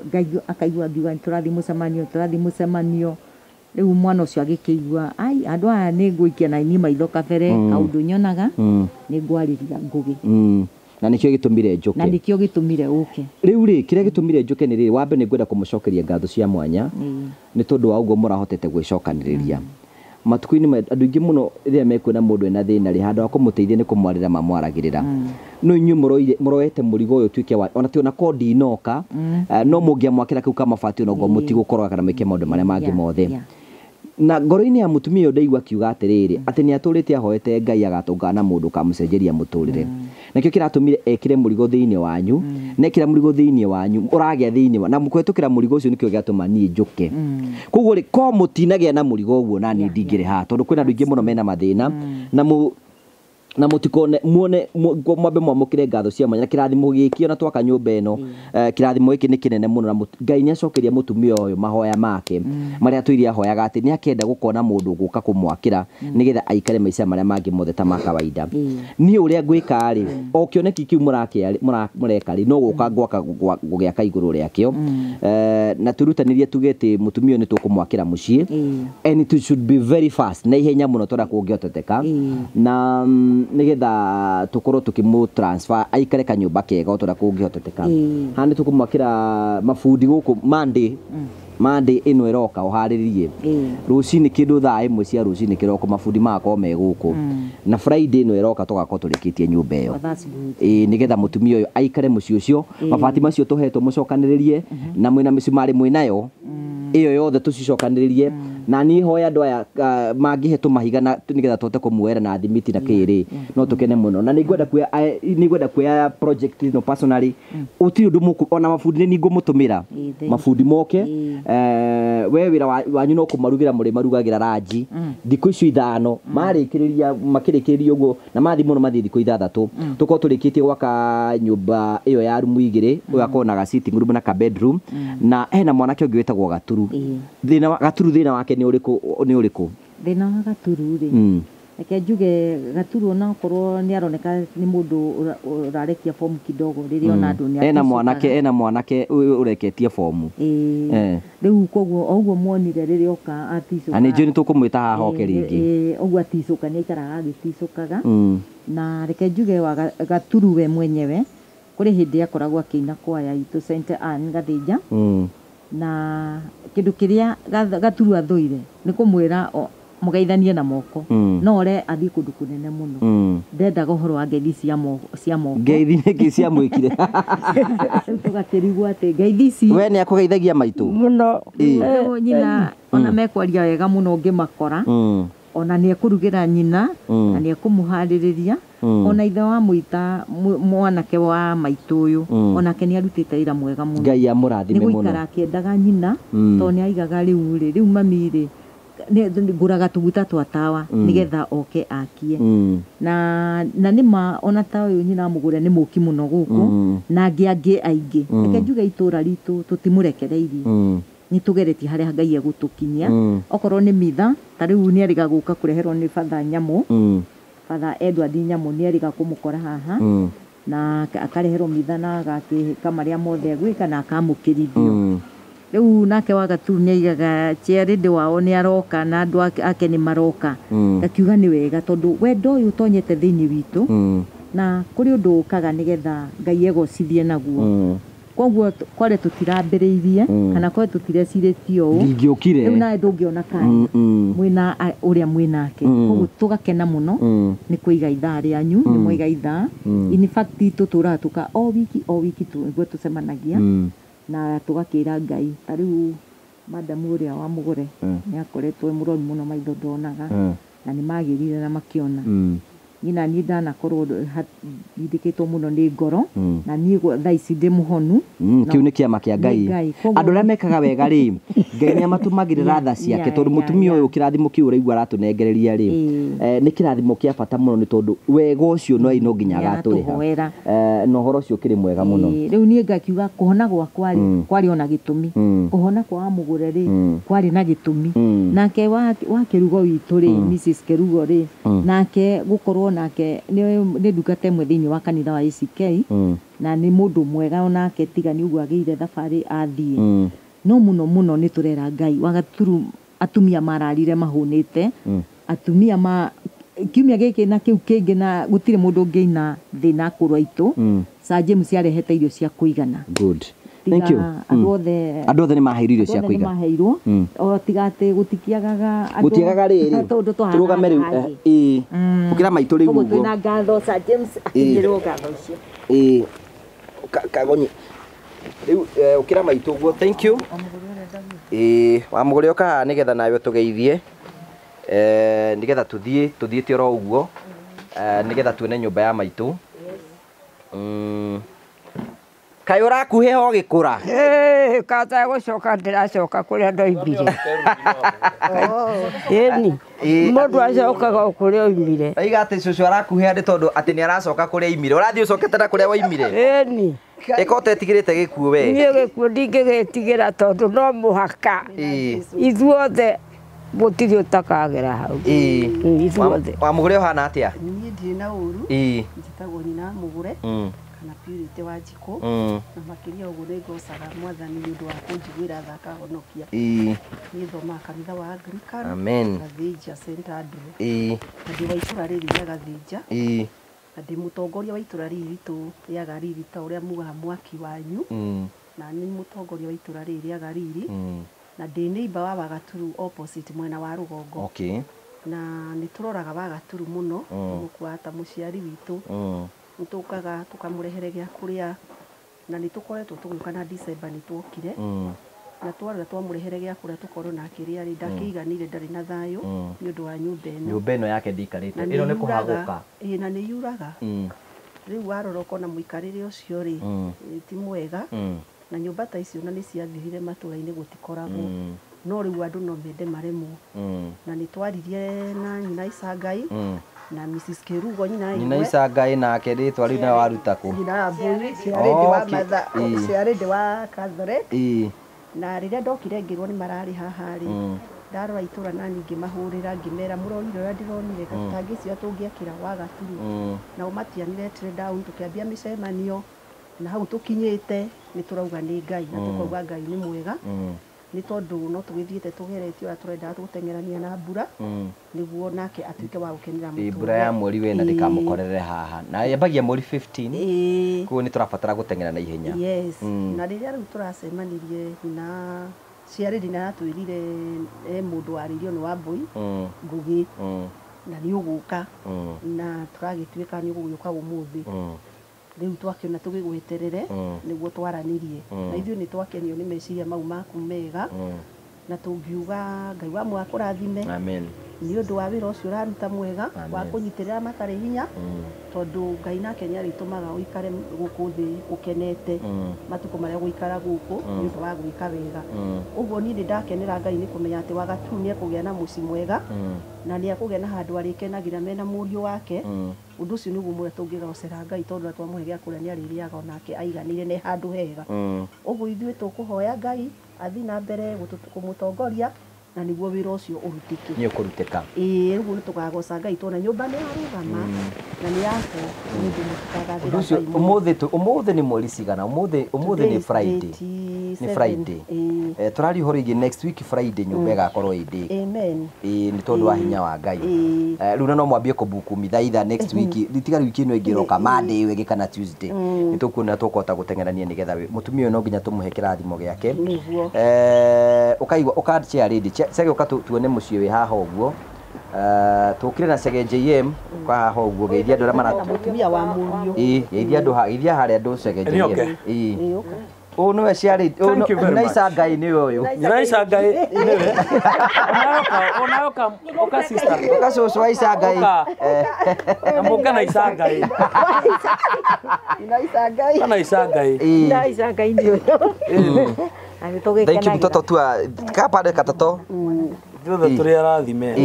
D: Ngai akaigua ngiuga tũrathiĩ mũcemanio, rĩu mwana ũcio agĩkĩigua ai andũ aya nĩ ngũikia na niĩ maitho kabere, kaũndũ nyonaga nĩ ngwarĩria Ngũgĩ.
A: Na nĩkĩo gĩtũmire njũke.
D: Na nĩkĩo gĩtũmire ũke.
A: Rĩu rĩ, kĩrĩa gĩtũmire njũke nĩ rĩrĩ, wambe nĩ ngwenda kũmũcokeria ngatho cia mwanya, nĩ tondũ wa ũguo mũrahotete gwĩcokanĩrĩria. Matukũ-inĩ andũ aingĩ mũno rĩrĩa mekuona mũndũ ena thĩna rĩ, handũ ha kũmũteithia nĩ kũmwarĩra mamwaragĩrĩra. No inyuĩ mũroete mũrigo ũyũ ũtuĩke wa, ona ti ona kondi inoka, no mũngĩamwakĩra kau ka mabati ona ũguo mũtigũkoroga kana mwĩke maũndũ marĩa mangĩ mothe. Na ngoro-inĩ ya mũtumia ũyũ ndaigua akiuga atĩrĩrĩ, atĩ nĩ atũrĩte ahoete Ngai agatũngana na mũndũ ũkamũcenjeria mũtũrĩre. Nakĩo kĩratũmire ekĩre mũrigo thĩinĩ wanyu, na ekĩra mũrigo thĩinĩ wanyu, ũragĩa thĩinĩ wa, na kũhetũkĩra mũrigo ũcio nĩkĩo gĩatũma niĩ njũke. Koguo rĩ, ko mũtinagĩa na mũrigo ũguo na niĩ ndingĩrĩ haha, tondũ kwĩna andũ aingĩ mũno mena mathĩna, na mũtikone muone mwambe mwamũkĩre ngatho cia mwanya na kĩrathimo gĩkĩ ona twaka nyũmba ĩno, kĩrathimo gĩkĩ nĩ kĩnene mũno na Ngai nĩ acokeria mũtumia ũyũ mahoya make marĩa atũire ahoyaga atĩ nĩ akenda gũkona mũndũ ũgũka kũmwakĩra nĩgetha aikare maica marĩa mangĩ mothe ta ma kawaida. Niĩ ũrĩa ngwĩka rĩ, o kĩoneki kĩu mũreka rĩ, no gũka ngwaka gũgĩaka igũrũ rĩakĩo, na twĩrutanĩrie tuge atĩ mũtumia ũyũ nĩ tũkũmwakĩra mũciĩ, and it should be very fast, na ihenya mũno tondũ kũngĩhoteteka. Na Nigetha tukorwo tukimu transfer aikare kanyumba kega otora kungihoteteka. Haha nĩ tũkũmwakĩra mabundi gũkũ Monday. Monday ĩno ĩroka ũharĩrie. Rũcinĩ kĩndũ thaa 1 cia rũcinĩ kĩroko mabundi magakorwo me gũkũ. Na Friday ĩno ĩroka tũgakorwo tũrĩkĩtie nyũmba ĩyo. Ĩĩ nĩgetha mũtumia ũyũ aikare mũciĩ ũcio, mabati macio tũhetwo mũcokanĩrĩrie na mwĩna mĩcumarĩ mwĩnayo ĩyo yothe tũcicokanĩrĩrie na niĩ hoya andũ aya mangĩhe tũmahiga na nĩgetha tũhote kũmuoera na thimiti na kĩrĩ no tũkene mũno. Na nĩngwenda kuoya project ĩno personally. Gũtirĩ ũndũ mũkũ ona mabundi nĩ ngũmũtũmĩra mabundi moke. We wĩra wanyu no kũmarugĩra mũrĩ marugagĩra ranji thikũ icio 5 marĩkĩrĩria makĩrĩkĩrĩria ũguo na mathiĩ mũno mathiĩ thikũ 6 tũkorwo tũrĩkĩtie gwaka nyũmba ĩyo ya rumu 2 ũyũ akorwo na ga sitting room na ka bedroom. Na hena mwanake ũngĩ wĩtagwo Gaturu. Thĩna wa Gaturu thĩna wake nĩ ũrĩkũ? Nĩ ũrĩkũ
D: thĩna wa Gaturu rĩ? Reke njuge Gaturu onakorwo nĩ aroneka nĩ mũndũ ũrarekia fomu kidogo rĩrĩa ona andũ nĩ
A: ena mwanake ũreketie fomu.
D: Rĩu koguo o ũguo muonire rĩrĩa oka aticũka.
A: Na nĩ njũĩ nĩ tũkũmwĩta haha oke rĩngĩ.
D: Ũguo aticũka nĩ aikaraga agĩticũkaga. Na reke njuge wa Gaturu we mwenyewe kũrĩ hĩndĩ akoragwo akĩina kwaya itũ St Anne Gathĩnja. Na kĩndũ kĩrĩa Gaturu athũire nĩ kũmwĩra mũgeithanie na moko. No ore athiĩ kũndũ kũnene mũno. Ndendaga ũhoro wa ngeithi cia moko.
A: Ngeithi nĩkĩ ciamwĩkire?
D: Rĩu tũgakĩrigwo atĩ ngeithi ici
A: we nĩ akũgeithagia maitũ
C: mũno.
D: Rĩu nyina ona mekwaria wega mũno ũngĩmakora. Ona nĩ ekũrugĩra nyina na nĩ ekũmũharĩrĩria. Ona ithe wa mũita mwanake wa maitũ ũyũ onake nĩ arutĩte wĩra mwega mũno.
A: Ngai amũrathime mũno.
D: Nĩ gũikara akĩendaga nyina tondũ nĩ aigaga rĩu rĩ rĩu mami rĩ ngũraga tũguta twa tawa nĩgetha oke akie. Na nĩma ona ta ũyũ nyina amũgũre nĩ mũki mũno gũkũ na angĩ aingĩ. Reke njuge itũra ritũ tũtimũrekereirie. Nĩ tũgeretie harĩa Ngai egũtũkinyia. Okorwo nĩ mitha ta rĩu nĩ erĩga gũka kũreherwo nĩ Father Nyamũ. Father Edward Nyamũ nĩ erĩga kũmũkora haha na akareherwo mitha na agakĩka marĩa mothe egwĩka na akamũkĩrithio. Rĩu nake wa Gaturu nĩ aigaga chairlady wao nĩ aroka na andũ ake nĩ maroka. Ngakiuga nĩ wega tondũ wendo ũyũ ũtonyete thĩinĩ witũ na kũrĩ ũndũ ũkaga nĩgetha Ngai egocithie naguo. Koguo kware tũtirambĩrĩirie kana kware tũtirecirĩtie ũũ
A: ndingĩũkire
D: rĩu nawe ndũngĩona kanya mwĩna ũrĩa mwĩnake. Koguo tũgakena mũno nĩ kũiga ithaa rĩanyu nĩ mwaiga ithaa. In fact tũtũraga tũka o wiki nĩguo tũcemanagia na tũgakĩra Ngai. Ta rĩu madamu ũrĩa wa mũgũre nĩ akoretwo e mũrwaru mũno maitho ndonaga na nĩ magĩrire na makĩona. Nyina niĩ ndanakorwo ndindĩkĩtwo mũno nĩ ngoro na niĩ thaa ici ndĩ mũhonu.
A: Kĩu nĩ kĩama kĩa Ngai. Andũ arĩa mekaga wega rĩ Ngai nĩ amatũmagĩrĩra tha ciake tondũ mũtumia ũyũ kĩrathimo kĩu ũraigua aratũnengereria rĩ nĩ kĩrathimo kĩa bata mũno nĩ tondũ wega ũcio no nginya agatũrĩha. Na ũhoro ũcio ũkĩrĩ mwega mũno.
D: Rĩu niĩ ngakiuga kũhona gwakwa rĩ kwarĩ ona gĩtũmi. Kũhona kwa Wamũgũre rĩ kwarĩ na gĩtũmi. Nake wa Kĩrugo witũ rĩ Mrs Kĩrugo rĩ nake gũkorwo nake nĩ ndungata ĩmwe thĩinĩ wa kanitha wa ACK na nĩ mũndũ mwega onake tiga nĩ ũguo agĩire thabarĩ athiĩ. No mũno mũno nĩ tũrera Ngai wa Gaturu atumia mararire mahũnĩte atumia ma kiumia gĩkĩ na kĩu kĩngĩ na gũtirĩ mũndũ ũngĩina thĩna akũrũ aitũ. Sir James arehete irio cia kũigana.
A: Good. Thank you.
D: Andũ othe
A: nĩ maheirwo irio cia kũigana.
D: Maheirwo o tiga atĩ gũtikiagaga andũ.
A: Gũtiagaga rĩrĩ. Tũrũgame rĩu. Ĩĩ. Ũkĩra maitũ rĩu
D: ũguo. Twĩna ngatho Sir James akinyĩrwo ngatho icio.
A: Ĩĩ. Kagonyi. Rĩu ũkĩra maitũ ũguo. Thank you. Ĩĩ, Wamũgũre ũka haha nĩgetha nawe ũtũgeithie. Nĩgetha tũthiĩte oro ũguo. Nĩgetha tuone nyũmba ya maitũ. Kaĩ ũrakuhĩha ũgĩkũra?
C: Kata gũcoka ndĩracoka kũrĩa ndoimire. Ĩni mũndũ acokaga o kũrĩa oimire.
A: Aiga atĩ cũcũ arakuhĩha nĩ tondũ atĩ nĩ aracoka kũrĩa aimire. Ũrathiĩ ũcokete na kũrĩa waimire?
C: Ĩni.
A: Ĩka ũtetigĩrĩte gĩkuũ we?
C: Niĩ gĩkuũ ndingĩgĩtigĩra tondũ no mũhaka. Ithuothe gũtirĩ ũtakagera hau. Ithuothe.
A: Wamũgũre ũhana atĩa?
E: Niĩ ndirĩ na ũru. Njĩtagwo nyina wa Mũgũre. Kana Purity wa Njikũ. Na makĩria ũguo nĩ ngocaga mwathani nĩ ũndũ wa kũnjiguĩra tha akahonokia. Niĩ thomaga kanitha wa Anglican.
A: Amen.
E: Gathĩnja St Andrew. Na ndĩ wa itũra rĩrĩ rĩa Gathĩnja. Na ndĩ mũtongoria wa itũra rĩrĩ ritũ rĩa Gariri ta ũrĩa mugaga mwaki wanyu. Na nĩ mũtongoria wa itũra rĩrĩ rĩa Gariri. Na ndĩ neighbor wa Wagaturu opposite mwena wa rũgongo.
A: Okay.
E: Na nĩ tũroraga Wagaturu mũno, tũmũkuaga ta mũciari witũ. Nĩ tũkaga tũkamũrehere gĩa kũrĩa, na nĩ tũkoretwo tũgĩũka na December nĩ tuokire. Na twarora twamũrehere gĩa kũrĩa tũkorwo na kĩrĩa rĩ, ndakĩiganire, ndarĩ na thayũ nĩ ũndũ wa nyũmba ĩno.
A: Nyũmba ĩno yake ndĩikarĩte. Ĩno nĩ kũhagũka.
E: Ĩĩ, na nĩ yuraga. Rĩu warora ũkona mũikarĩre ũcio rĩ, ti mwega. Na nyũmba ta icio na nĩ ciathirire matũra-inĩ gũtikoragwo. No rĩu andũ no mende maremwo. Na nĩ twaririe na nyina Icangai na Mrs Kerugo nyina
A: Nyina Icangai nake rĩtwa rĩu nawe waruta kũ?
E: Nyina Mbui, ciarĩ wa Catholic. Na rĩrĩa ndokire ngĩrwo nĩ mararĩ haha rĩ, ndarora itũra na niĩ ngĩmahũrĩra ngĩmera mũronire ũrĩa ndĩronire tangĩcio tũngĩakĩra Wagaturu. Nao matianiretire down, tũkĩambia mĩcemanio na hau tũkinyĩte nĩ tũrauga nĩ Ngai na tũkauga Ngai nĩ mwega. Nĩ tondũ no tũgĩthiĩte tũgeretie ũrĩa tũrendaga tũgũteng'erania na mbura nĩguo nake atuĩke wa gũkenera mũtũrĩre.
A: Mbura ya mweri wena ndĩkamũkorere haha na yambagia mweri 15, koguo nĩ tũrabatara gũteng'era na ihenya.
E: Yes. Na rĩrĩa rĩu tũracemanirie na ciarĩri na atwĩrire mũndũ warĩirio nĩ Wambui Ngũgĩ na nĩ ũgũka na tũragĩtuĩka nĩ ũgũgĩũka ũmũthĩ. Rĩu twakĩona tũgĩgweterere nĩguo twaranĩrie na ithuĩ nĩ twakenio nĩ meciria mau maku mega na tũngiuga Ngai wa mwaka kũrathime.
A: Amen.
E: Nĩ ũndũ wa wĩra ũcio ũraruta mwega wa kũnyitĩrĩra matarĩ hinya, tondũ Ngai nake nĩ arĩtũmaga ũikare gũkũ thĩ ũkenete matukũ marĩa ũgũikara gũkũ nĩ ũndũ wa gwĩka wega. Ũguo niĩ nĩ ndakenera Ngai nĩ kũmenya atĩ Wagaturu nĩ ekũgĩa na mũciĩ mwega na nĩ ekũgĩa na handũ arĩkenagĩra mena mũriũ wake. Ũndũ ũcio nĩguo mũrĩa tũngĩgocera Ngai tondũ na twamũhe gĩa kũrĩa nĩ arĩrĩaga onake aiganĩire na handũ hega. Ũguo ithuĩ tũkũhoya Ngai athiĩ na mbere kũmũtongoria na nĩguo wĩra ũcio ũrutĩke.
A: Nĩ ũkũrutĩka.
E: Ĩĩ, rĩu nĩ tũkagoca Ngai tuona nyũmba nĩ yarũgama na nĩ yakwo nĩ ũndũ mũtikagathĩra
A: Ngai. Ũmũthĩ nĩ mweri cigana? Ũmũthĩ nĩ Friday. Nĩ Friday. Tũraria ũhoro ĩngĩ next week Friday nyũmba ĩgakorwo ĩ ndĩku.
E: Amen.
A: Ĩĩ, nĩ tondũ wa hinya wa Ngai. Rĩu no mwambie kũbuku mithaitha next week. Tiga wiki ĩno ĩngĩ ĩroka Monday ĩyo ĩngĩ kana Tuesday. Nĩ tũkuona tũkũhota gũteng'erania nĩgetha mũtumia ũyũ no nginya tũmũhe kĩrathimo gĩake. Ũkaigua ũka share ready. Chege ũka tuone mũciĩ wĩ haha ũguo. Tũkire na Chege JM ũka haha ũguo geithia andũ arĩa mara
E: mũtumia wa mũriũ.
A: Ĩĩ, geithia andũ haha, geithia harĩa andũ Chege JM. Ĩĩ. Ũũ nĩwe ciarĩ, nyina Icangai nĩwe ũyũ.
B: Nyina Icangai nĩwe. Onayoka, oka sister.
A: Oka cũcũ wa Icangai.
B: Na mũka na Icangai.
E: Nyina Icangai.
B: Kana Icangai.
D: Nyina Icangai nĩ ũyũ.
A: Thank you mtoto tua kapande katoto.
B: Ithuothe tũrĩ arathime.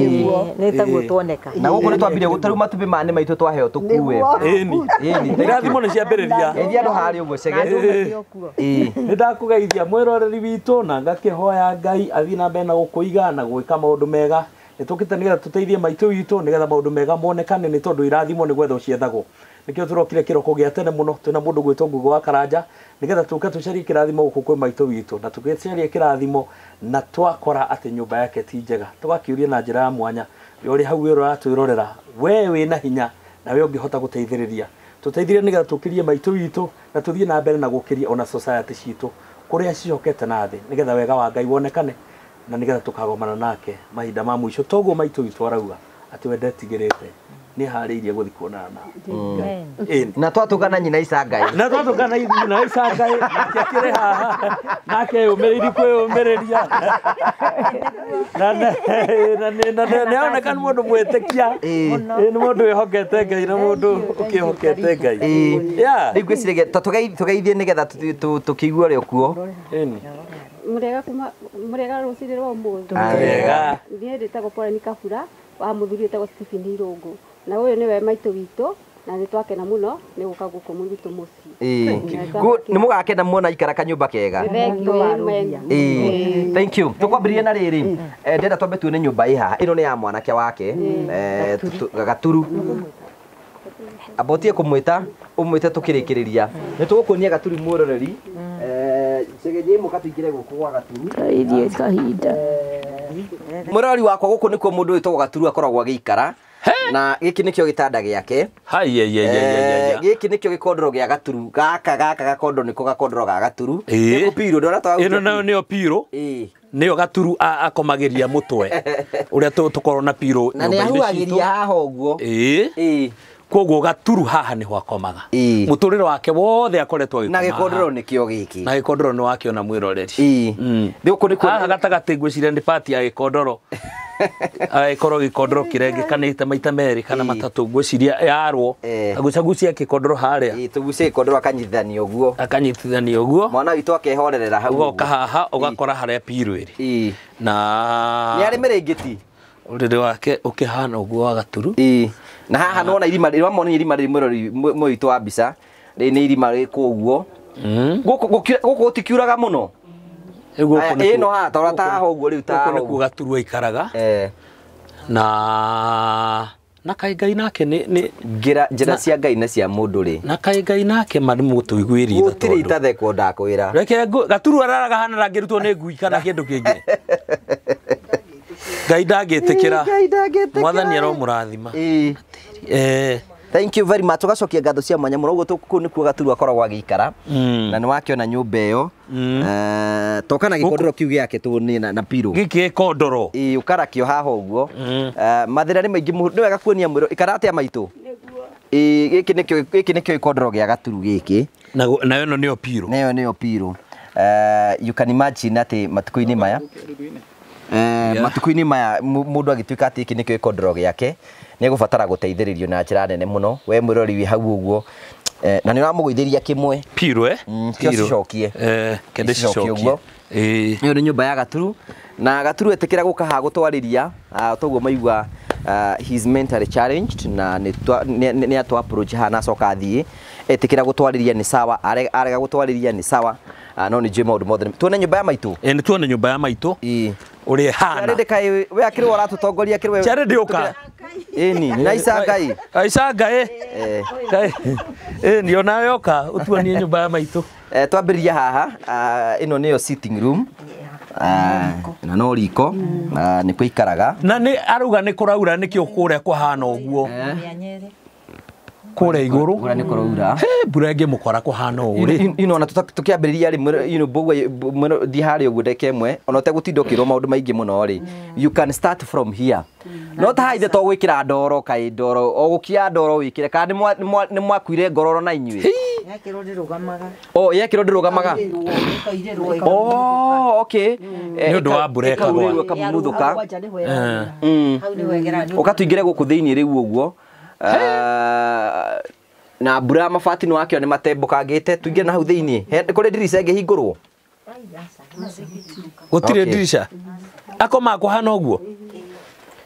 D: Nĩ taguo tuoneka.
A: Na gũkũ nĩ twambire gũtarĩu matumbĩ maya nĩ maitũ twaheo tũkue.
B: Ĩni. Irathimo nĩ ciambĩrĩria.
A: Geithia andũ harĩa ũguo Chege.
B: Nĩ ndakũgeithia mwĩroreri witũ na ngakĩhoya Ngai athiĩ na mbere na gũkũiga na gwĩka maũndũ mega. Nĩ tũkĩte nĩgetha tũteithie maitũ witũ nĩgetha maũndũ mega monekane nĩ tondũ irathimo nĩ gwetha ciethagwo. Nĩkĩo tũrokire kĩroko gĩa tene mũno twĩna mũndũ gwĩtwo Ngugo wa Karanja nĩgetha tũke tũcarie kĩrathimo gũkũ kwĩ maitũ witũ na tũgĩcarie kĩrathimo na twakora atĩ nyũmba yake ti njega tũgakĩũria na njĩra ya mwanya we ũrĩ hau wĩra ũratwĩrorera we wĩna hinya na we ũngĩhota gũteithĩrĩria tũteithĩrĩrie nĩgetha tũkĩrie maitũ witũ na tũthiĩ na mbere na gũkĩria ona society citũ kũrĩa cicokete na thĩ nĩgetha wega wa Ngai wonekane na nĩgetha tũkagomana nake mahinda ma mũico toguo maitũ witũ arauga atĩ we ndetigĩrĩte nĩ harĩirie gũthiĩ kuonana na
A: Na twatũngana nyina Icangai.
B: Na twatũngana nyina Icangai nake akĩrĩ haha nake yũmĩrĩirie kwĩyũmĩrĩria na nĩ aroneka nĩ mũndũ mwĩtĩkia, nĩ mũndũ wĩhokete Ngai na mũndũ ũkĩhokete Ngai.
A: Rĩu ngwĩciria tũgeithie nĩgetha tũkĩigue ũrĩa ũkuo.
F: Mũrĩega rũcinĩ rwa ũmũthĩ.
B: Wega.
F: Niĩ ndĩtagwo Pauline Kabura wa mũthuri wĩtagwo Stephen Irũngũ. Na ũyũ nĩwe maitũ witũ na nĩ twakena mũno nĩ gũka gũkũ gwitũ mũciĩ.
A: Nĩ mũgakena muona ikara kanyũmba kega. Thank you. Tũkwambĩrĩria na rĩrĩ ndĩrenda twambe tuone nyũmba ĩ haha. Ĩno nĩ ya mwanake wake Gaturu. Abotie kumwita umwite tukirikiriria ni tugukuonia Gaturu mwiroreri cegerie mukatuingire guku gwa Gaturu
C: irie kahinda
A: mwiroreri wakwa guku nikuo mundu witagwo Gaturu akoragwo agiikara na giki nikio gitanda giake giki nikio gikondoro gia Gaturu gaka gaka gakondoro niko gakondoro ga Gaturu niko piro ndora twa
B: ino nayo niyo piro niyo Gaturu akomagiria mutwe uria tukorwo na piro
A: na ni ahuagiria haha uguo
B: koguo Gaturu haha niho akomaga muturire wake wothe akoretwo
A: agikoma na gikondoro nikio giki
B: na gikondoro ni wakiona mwiroreri
A: guku nikuo
B: haha gatagati ngwiciria ni pati ya gikondoro aikorwo gikondoro kirengekanite maita meri kana matatu ngwiciria yarwo agucagucia gikondoro haria
A: tugucie gikondoro akanyitithania uguo
B: akanyitithania uguo
A: mwana witu akehorerera hau
B: ugoka haha ugakora haria piro iri na
A: ni ari miringiti
B: uriri wake ukihana uguo wa Gaturu
A: na haha nona irima rĩmwe irima rĩmwe mwĩtũ wa mbica rĩ nĩ irima rĩkũ ũguo gũkũ gũtikiuraga mũno ĩno haha ta ũrĩa ta haha ũguo rĩu ta
B: haha nĩkuo Gaturu aikaraga na kaĩ Ngai nake nĩ
A: njĩra cia Ngai na cia mũndũ rĩ
B: na kaĩ Ngai nake marĩ mũtũiguĩri
A: tha gũtirĩ itathekwo ndakwĩra
B: reke Gaturu araraga hana ndangĩrutwo nĩ ngui kana kĩndũ kĩngĩ Ngai ndangĩtĩkĩra mwathani aromũrathima.
A: Thank you very much. Tugacokia ngatho cia mwanya mũno ũguo kũu nĩkuo Gaturu akoragwo agĩikara na nĩ wakĩona nyũmba ĩyo toka na gĩkondoro kĩu gĩake tũ na piro
B: gĩkĩ gĩkondoro
A: ũkarakio haha ũguo mathĩna nĩ maingĩ nĩ wega kuonia mwĩro ikara atĩa maitũ gĩkĩ nĩkĩo gĩkondoro gĩa Gaturu gĩkĩ
B: nayo ĩno nĩyo piro
A: nayo nĩyo piro. You can imagine atĩ matukũ-inĩ maya matukũ-inĩ maya mũndũ agĩtuĩka atĩ gĩkĩ nĩkĩo gĩkondoro gĩake nĩ egũbatara gũteithĩrĩrio na njĩra nene mũno we mwĩrori wĩ hau ũguo na nĩ ũramũgũithĩria kĩmwe
B: piro
A: kĩo cicokie
B: kende cicokie
A: ũguo ĩyo nĩ nyũmba ya Gaturu na Gaturu etĩkĩra gũka haha gũtwarĩria toguo maigua he is mentally challenged na nĩ atwa approach haha na acoka athiĩ etĩkĩra gũtwarĩria nĩ sawa arega gũtwarĩria nĩ sawa no nĩ njũĩ maũndũ mothe tuone nyũmba ya maitũ
B: nĩ tuone nyũmba ya maitũ ũrĩa ĩhana
A: we akĩrĩ ũratũtongoria akĩrĩ we
B: Charity ũka
A: ĩni na icangai
B: icangai ĩni onawe ũka ũtuonie nyũmba ya maitũ
A: twambĩrĩria haha ĩno nĩyo sitting room na no riko nĩ kũikaraga
B: na nĩ arauga nĩ kũraura nĩkĩo kũrĩa kũhana ũguo kũrĩa igũrũ
A: mbura nĩ kũraura
B: mbura ĩngĩmũkora kũhana ũũ rĩ
A: you know na tũkĩambĩrĩria rĩ you know boguo thiĩ harĩa ũguo ndagĩka ĩmwe ona ũtegũtinda ũkĩrwo maũndũ maingĩ mũno rĩ you can start from here no ta haithe to gwĩkĩra ndoro kaĩ ndoro o gũkia ndoro wĩkĩre kana nĩ mwakuire ngororo na inyuĩ
D: yekĩrwo ndĩrũgamaga
A: oh yekĩrwo ndĩrũgamaga oh okay
B: nĩ ũndũ wa mbura ĩkagwa
A: ĩkamumuthũka ũkatũingĩre gũkũ thĩinĩ rĩu ũguo na mbura mabati nĩ wakĩo nĩ matembũkangĩte tũingĩre na hau thĩinĩ kũrĩ ndirica ĩngĩhingũrwo
B: gũtirĩ ndirica akomaga kũhana ũguo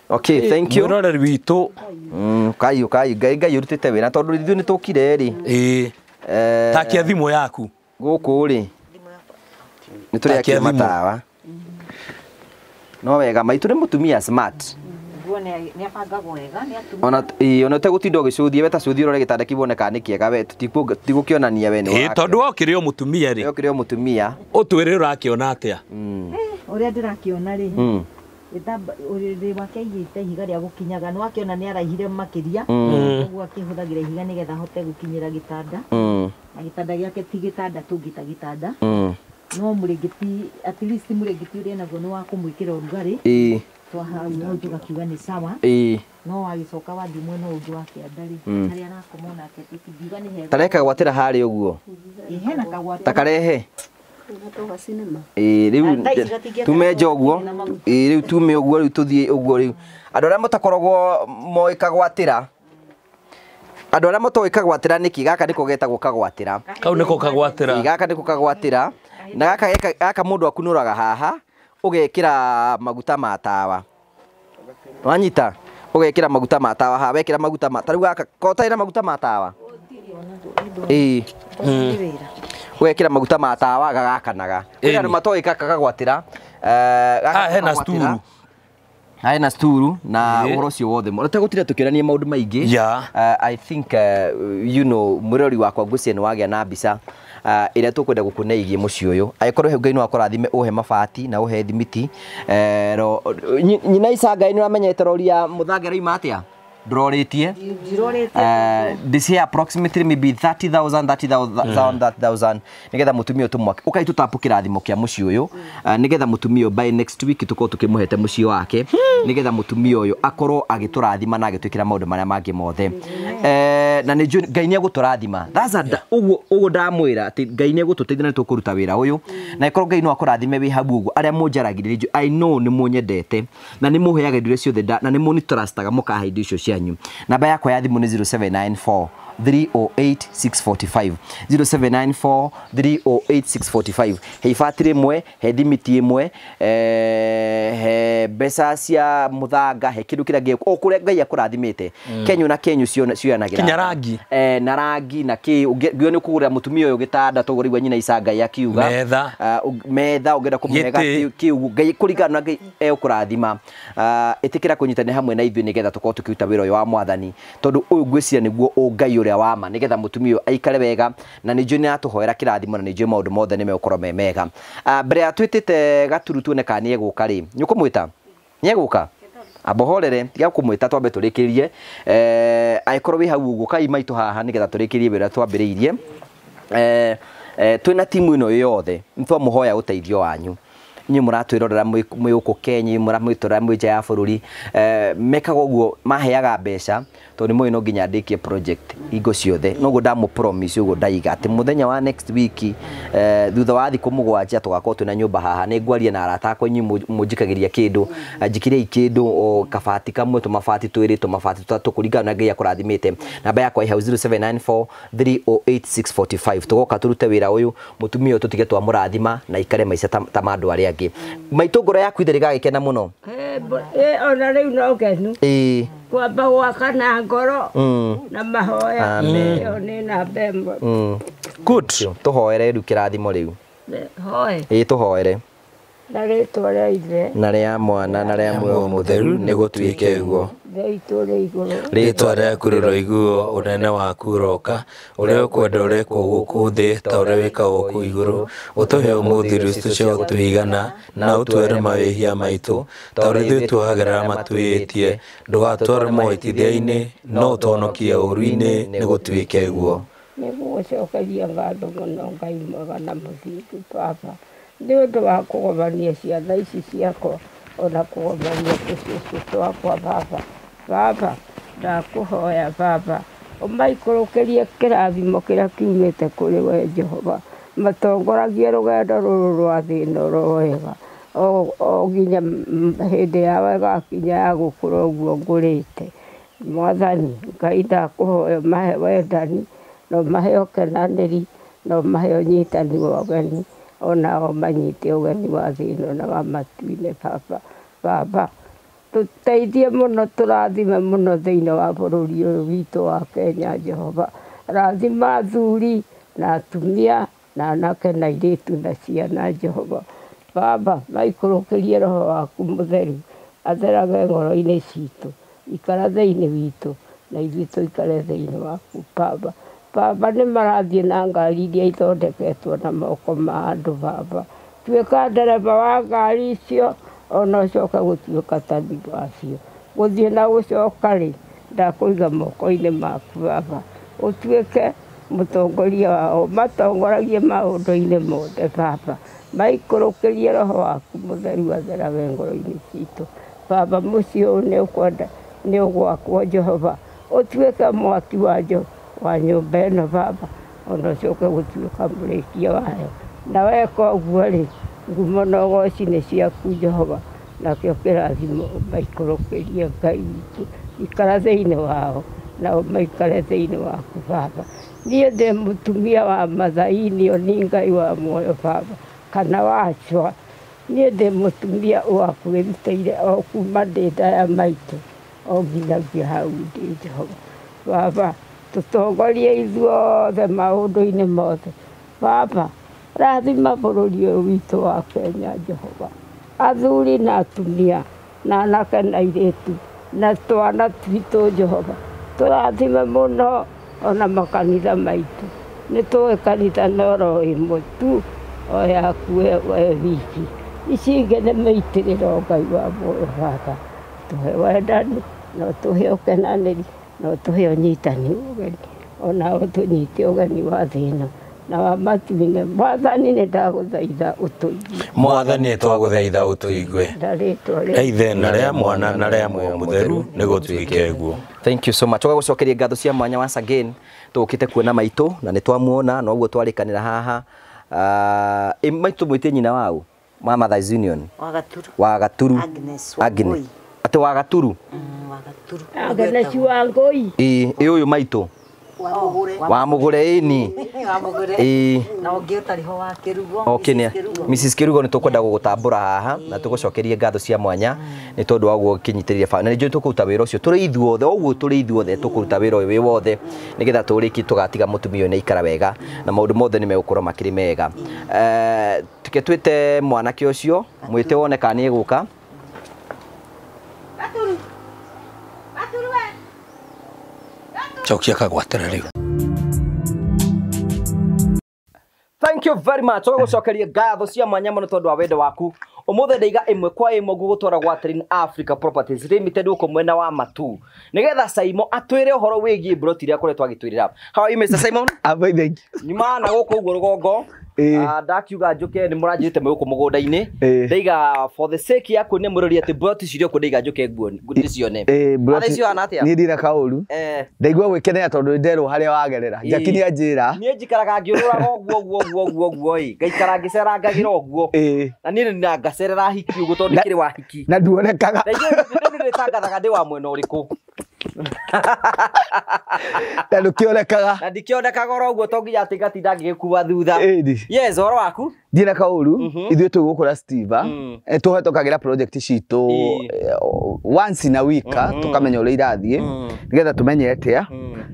A: okay thank you
B: mwĩroreri witũ
A: kai kai Ngai Ngai ũrutĩte wĩra tondũ ithuĩ nĩ tũkire rĩ
B: takia thimũ yaku
A: gũkũ rĩ nĩ tũrĩakia matawa no wega maitũ nĩ mũtumia smart ona ona ũtegũtinda ũgĩcũthia we ta cũthia ũrore gĩtanda kĩu wone kana nĩ kĩega we tũtigũkĩonania we nĩ
B: tondũ wokĩrĩ o mũtumia rĩ
A: wokĩrĩ o mũtumia
B: ũtwĩre ũrakĩona atĩa
D: ũrĩa ndĩrakĩona rĩ ũrĩrĩ wake aigĩte ihiga rĩa gũkinyaga nĩ wakĩona nĩ araihire makĩria ũguo akĩhũthagĩra ihiga nĩgetha ahote gũkinyĩra gĩtanda na gĩtanda gĩake ti gĩtanda tũngĩta gĩtanda no mũrĩngĩti at least mũrĩngĩti ũrĩa naguo nĩ wa kũmwĩkĩra ũrugarĩ twahau hau tũgakiuga nĩ sawa no wagĩcoka wathiĩ mwena ũngĩ wa kĩanda rĩ harĩa arakoma onake tũtingiuga nĩ hega
A: tareka gwatĩra harĩa ũguo
D: hena kagwatĩra
A: takarehe rĩu tume nja ũguo rĩu tume ũguo rĩu tũthiĩ ũguo rĩu andũ arĩa matakoragwo moĩ kagwatĩra andũ arĩa matoĩ kagwatĩra nĩkĩ gaka nĩko getagwo kagwatĩra
B: kau nĩko kagwatĩra
A: gaka nĩko kagwatĩra na gaka mũndũ akunũraga haha ũgekĩra maguta ma tawa wanyita ũgekĩra maguta ma tawa haha wekĩra maguta ma ta rĩu gaka ko ũtarĩ na maguta ma tawa ũgekĩra maguta ma tawa gagakanaga kwĩna andũ matoĩ gaka kagwatĩra
B: hena sturu
A: Harĩ na sturu na ũhoro ũcio wothe tũtegũtinda tũkĩrania maũndũ maingĩ. I think mwĩrori wakwa, ngwĩciria nĩ wagĩa na mbica ĩrĩa tũkwenda gũkuonia ĩgiĩ mũciĩ ũyũ. Angĩkorwo he Ngai no akũrathime, ũhe mabati na ũhe thimiti. Nyina Ica Ngai, nĩ ũramenyete rori ya mũthanga ĩroima atĩa? Ndũrorĩtie?
E: Ndirorĩtie.
A: This here approximately maybe 30,000, 30,000, 30,000, nigetha mutumia ũyũ tũmwake ũkai tũtapu kĩrathimo kĩa mũciĩ ũyũ, nigetha mutumia ũyũ by next week tũkorwo tũkĩmũhete mũciĩ wake, nigetha mutumia ũyũ akorwo agĩtũrathima na agĩtwĩkĩra maũndũ marĩa mangĩ mothe. Na nĩ njũĩ Ngai nĩ egũtũrathima. That's a ũguo ũguo ndamwĩra atĩ Ngai nĩ egũtũteithia na nĩ tũkũruta wĩra ũyũ, na ĩkorwo Ngai no akũrathime wĩ hau ũguo. Arĩa mũnjaragĩrĩria, njũĩ, I know nĩ mũnyendete na nĩ mũheaga indo iria ciothe na nĩ mũnitrustaga mũkahe indo icio cianyu. Namba yakwa ya thimũ nĩ 0794 308 645, 0794 308 645. He ibati rĩmwe, he thimiti ĩmwe, he mbeca cia mũthanga, he kĩndũ kĩrĩa o kũrĩa Ngai akũrathimĩte. Kenyu na kenyu cioyanagĩra.
B: Kinya rangi.
A: Na rangi na kĩ ũngĩona ũkũgũrĩra mũtumia ũyũ gĩtanda tũgũrĩgua nyina Ica Ngai akiuga.
B: Metha.
A: Metha ũngĩenda kũmũhe.
B: Gĩtĩ.
A: Kĩu Ngai kũringana na Ngai egũkũrathima. Ĩtĩkĩra kũnyitanĩra hamwe na ithuĩ nĩgetha tũkorwo tũkĩruta wĩra ũyũ wa Mwathani, tondũ ũyũ ngwĩciria nĩguo ũngai ũrĩa wa ma, nĩgetha mũtumia ũyũ aikare wega, na nĩ njũĩ nĩ atũhoera kĩrathimo na nĩ njũĩ maũndũ mothe nĩ megũkorwo me mega. Mbere ya twĩtĩte Gaturu tuone kana nĩ egũka rĩ, nĩ ũkũmwĩta? Nĩ egũka? Amba ũhorere, tiga kũmwĩta, twambe tũrĩkĩrie. Angĩkorwo wĩ hau ũguo, kai maitũ haha nĩgetha tũrĩkĩrie wĩra twambĩrĩirie. Twĩna timu ĩno yothe nĩ twamũhoya ũteithio wanyu inyuĩ mũratwĩrorera mwĩ gũkũ Kenya, inyuĩ mũramwĩtorera mwĩ nja ya bũrũri. Mekaga ũguo maheaga mbeca tondũ nĩ mũĩ no nginya ndĩkie project hingo ciothe. Noguo ndamũ promise, ũguo ndaiga atĩ mũthenya wa next week, thutha wa thikũ 7, tũgakorwo twĩna nyũmba haha. Nĩ ngwaria na arata akwa, inyuĩ mũnjikagĩria kĩndũ. Njikĩrei kĩndũ o kabati kamwe, tũmabati twĩrĩ, tũmabati tũtatũ, kũringana na Ngai akũrathimĩte. Namba yakwa ĩ hau, 0794 308 645. Tũgoka tũrute wĩra ũyũ, mũtumia ũyũ tũtige twamũrathima na ikare maica ta ma andũ arĩa angĩ. Maitũ, ngoro yaku ithe rĩgagĩkena mũno.
C: Ona rĩu no ngenu. Kwamba gwaka na ngoro na mahoya.
A: Amen.
C: Ĩyo nĩ namba 1.
B: Good.
A: Tũhoere rĩu kĩrathimo rĩu.
C: Hoe.
A: Ĩĩ, tũhoere.
C: Na rĩtwa rĩa Ithe
A: na rĩa Mwana na rĩa Muoyo Mũtheru, nĩ gũtuĩke ũguo.
C: Ithe witũ ũrĩ igũrũ,
G: Rĩtwa rĩaku rĩroiguo, ũnene waku ũroka, ũrĩa ũkwenda ũrekwo gũkũ thĩ ta ũrĩa wĩkagwo kũu igũrũ. Ũtũhe ũmũthĩ irio citũ cia gũtũigana, na ũtuohere mawĩhia maitũ ta ũrĩa ithuĩ tuohagĩra arĩa matwĩhĩtie, ndũgatware mohĩtithia-inĩ, no ũtũhonokie ũũru-inĩ, nĩ gũtuĩke ũguo.
C: Nĩ gũgũcokeria ngatho mũno, Ngai mwega na mũthingu, Baba, nĩ ũndũ wa kũgomania ciana ici ciakwa ona kũgomania tũcũcũ twakwa. Baba, Baba, ndakũhoya, Baba, ũmaikũrũkĩrie kĩrathimo kĩrĩa kiumĩte kũrĩ we Jehova, matongoragie rũgendo rũrũ rwa thĩ ĩno ro wega o nginya hĩndĩ yao ĩgakinya ya gũkũra ũguo ngũrĩte. Mwathani Ngai, ndakũhoya ũmahe wendani na ũmahe ũkenanĩri na ũmahe ũnyitani wa ũgeni, onao manyite ũgeni wa thĩ ĩno na wa matu-inĩ. Baba, Baba, tũteithie mũno, tũrathime mũno thĩinĩ wa bũrũri ũyũ witũ wa Kenya. Jehova, rathima athuri na atumia na anake na airĩtu na ciana. Jehova Baba, maikũrũkĩrie Roho waku Mũtheru atherage ngoro-inĩ citũ, ikara thĩinĩ witũ na ithuĩ tũikare thĩinĩ waku. Baba, Baba, nĩ marathiĩ na ngari iria ithondeketwo na moko ma andũ. Baba, tuĩka ndereba wa ngari icio ona ũcoke gũtuĩka tani wacio. Gũthiĩ na gũcoka rĩ, ndakũiga moko-inĩ maku. Baba, ũtuĩke mũtongoria wao, matongoragie maũndũ-inĩ mothe. Baba, maikũrũkĩrie Roho waku Mũtheru atherage ngoro-inĩ citũ. Baba, mũciĩ ũyũ nĩ ũkwenda nĩ ũgwakwo. Jehova, ũtuĩke mwaki wa nyũmba ĩno. Baba, ona ũcoke gũtuĩka mũrĩkia wayo, na weka ũguo rĩ, ngumo na ũgoci nĩ ciaku, Jehova. Nakĩo kĩrathimo ũmaikũrũkĩrie. Ngai witũ, ikara thĩinĩ wao nao maikare thĩinĩ waku. Baba, niĩ ndĩ mũtumia wa Mathainio nĩ Ngai wa muoyo, Baba, kana wacwa. Niĩ ndĩ mũtumia waku wĩrutĩire o kuma ndĩ nda ya maitũ o nginyagia hau ndĩ. Jehova Baba, tũtongorie ithuothe maũndũ-inĩ mothe. Baba, rathima bũrũri ũyũ witũ wa Kenya. Jehova, athuri na atumia. Na anake na airĩtu na twana twitũ Jehova tũrathime mũno ona makanitha maitũ nĩ tũĩ kanitha no roho ĩmwe tu o yaku we wiki ici ingĩ nĩ mĩitĩrĩro Ngai wa muoyo baba tũhe wendani na ũtũhe ũkenanĩri na ũtũhe ũnyitani ũgeni ona ũtũnyite ũgeni wa thĩ ĩno na wa matu-inĩ. Mwathani nĩ ndagũthaitha ũtũigue.
G: Mwathani twagũthaitha ũtũigue.
C: Na rĩtwa rĩa
G: Ithe na rĩa Mwana na rĩa Muoyo Mũtheru nĩgũtuĩke guo.
A: Thank you so much. Tũgagũcokeria ngatho cia mwanya once again tũkĩte kuona maitũ na nĩ twamuona na ũguo twarĩkanĩra haha. Maitũ mwĩtie nyina wau ma Mothers Union
H: wa Gaturu.
A: Wa Gaturu.
H: Agnes Wangũi.
A: Atĩ wa Gaturu.
H: Wa Gaturu.
C: Agnes Wangũi.
A: Ĩĩ ũyũ maitũ. Wa Mũgũre ĩni.
H: Wa Mũgũre.
A: Ĩĩ.
H: Na ũngĩ ũtarĩ ho wa Kĩrugo.
A: Okay, Mrs. Kĩrugo nĩ tũkwenda gũgũtambũra haha na tũgũcokerie ngatho cia mwanya nĩ tondũ wa ũguo ũkĩnyitĩrĩire na nĩ njũĩ tũkũruta wĩra ũcio tũrĩ ithuothe ũguo tũrĩ ithuothe tũkũruta wĩra ũyũ wĩ wothe nĩgetha tũrĩkie tũgatiga mũtumia ũyũ nĩ aikara wega na maũndũ mothe nĩ megũkorwo makĩrĩ mega. Tuke twĩte mwanake ũcio mwĩte wone kana nĩ egũka.
G: Cokia kagwatĩra rĩu.
A: Thank you very much. Tũgũcokeria ngatho cia mwanya mũno tondũ wa wendo waku. Ũmũthĩ ndaiga ĩmwe kwa ĩmwe ngũgũtwara gwa Trin Africa Properties Limited gũkũ mwena wa Matu. Nĩgetha Simon atwĩre ũhoro wĩgiĩ broti iria akoretwo agĩtwĩrĩra. How are you Mr. Simon?
I: I'm fine, thank you.
A: Nyuma na gũkũ ũguo rũgongo. Ndakiuga njũke nĩ mũranjĩrĩte mwĩ gũkũ mũgũnda-inĩ. Ndaiga for the sake ya kuonia mũrori atĩ broti cirĩ okuo ndaiga njũke nguo ndĩcione.
I: Broti
A: Icio hana atĩa?
I: Niĩ ndirĩ kaũru. Ndaigua gwĩkenera tondũ nderwo harĩa wagerera. Jackie nĩ anjĩra.
A: Niĩ njikaraga ngĩũrũraga ũguo ũguo ũguo ũguo ũguo ĩ. Ngaikara ngĩcerangagĩra ũguo. Na niĩ nĩ ngacerera hiki ũguo tondũ ndikĩrĩ wa hiki.
I: Na nduonekaga.
A: Na ithuĩ nĩtangathaga ndĩ wa mwena ũrĩkũ.
I: Na ndũkĩonekaga.
A: Na ndikĩonekaga oro ũguo to nginya atĩ ngatinda ngĩgĩkua thutha. Yes, ũhoro waku?
I: Ndirĩ na kaũru. Ithuĩ twĩ gũkũ na Steve. Tũhetũkagĩra project citũ once in a week tũkamenya ũrĩa irathiĩ nĩgetha tũmenye atĩa.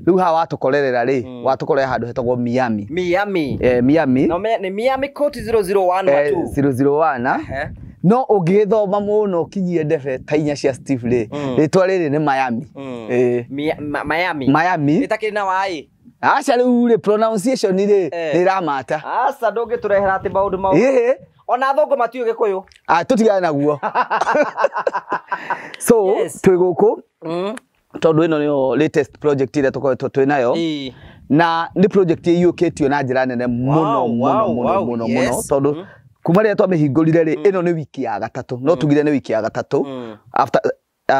I: Rĩu haha watũkorerera rĩ, watũkorera handũ hetagwo Miami.
A: Miami.
I: Miami.
A: No nĩ Miami Court 001 Matu.
I: 001. No ũngĩgĩthoma mũno ũkinyie ndebe ta inya cia Steve rĩ, rĩtwa rĩrĩ nĩ Miami.
A: Miami.
I: Miami.
A: Ĩtakĩrĩ na waĩ.
I: Aca rĩu rĩ pronunciation rĩ nĩ ĩramata.
A: Aca ndũngĩtũrehera atĩ maũndũ mau. Ona athũngũ matiũĩ Gĩkũyũ.
I: Tũtigane naguo. So twĩ gũkũ tondũ ĩno nĩyo latest project ĩrĩa tũkoretwo twĩ nayo. Na nĩ project ĩiyũkĩtio na njĩra nene mũno mũno mũno mũno mũno tondũ kuma rĩrĩa twamĩhingũrire rĩ ĩno nĩ wiki ya gatatũ no tugire nĩ wiki ya gatatũ after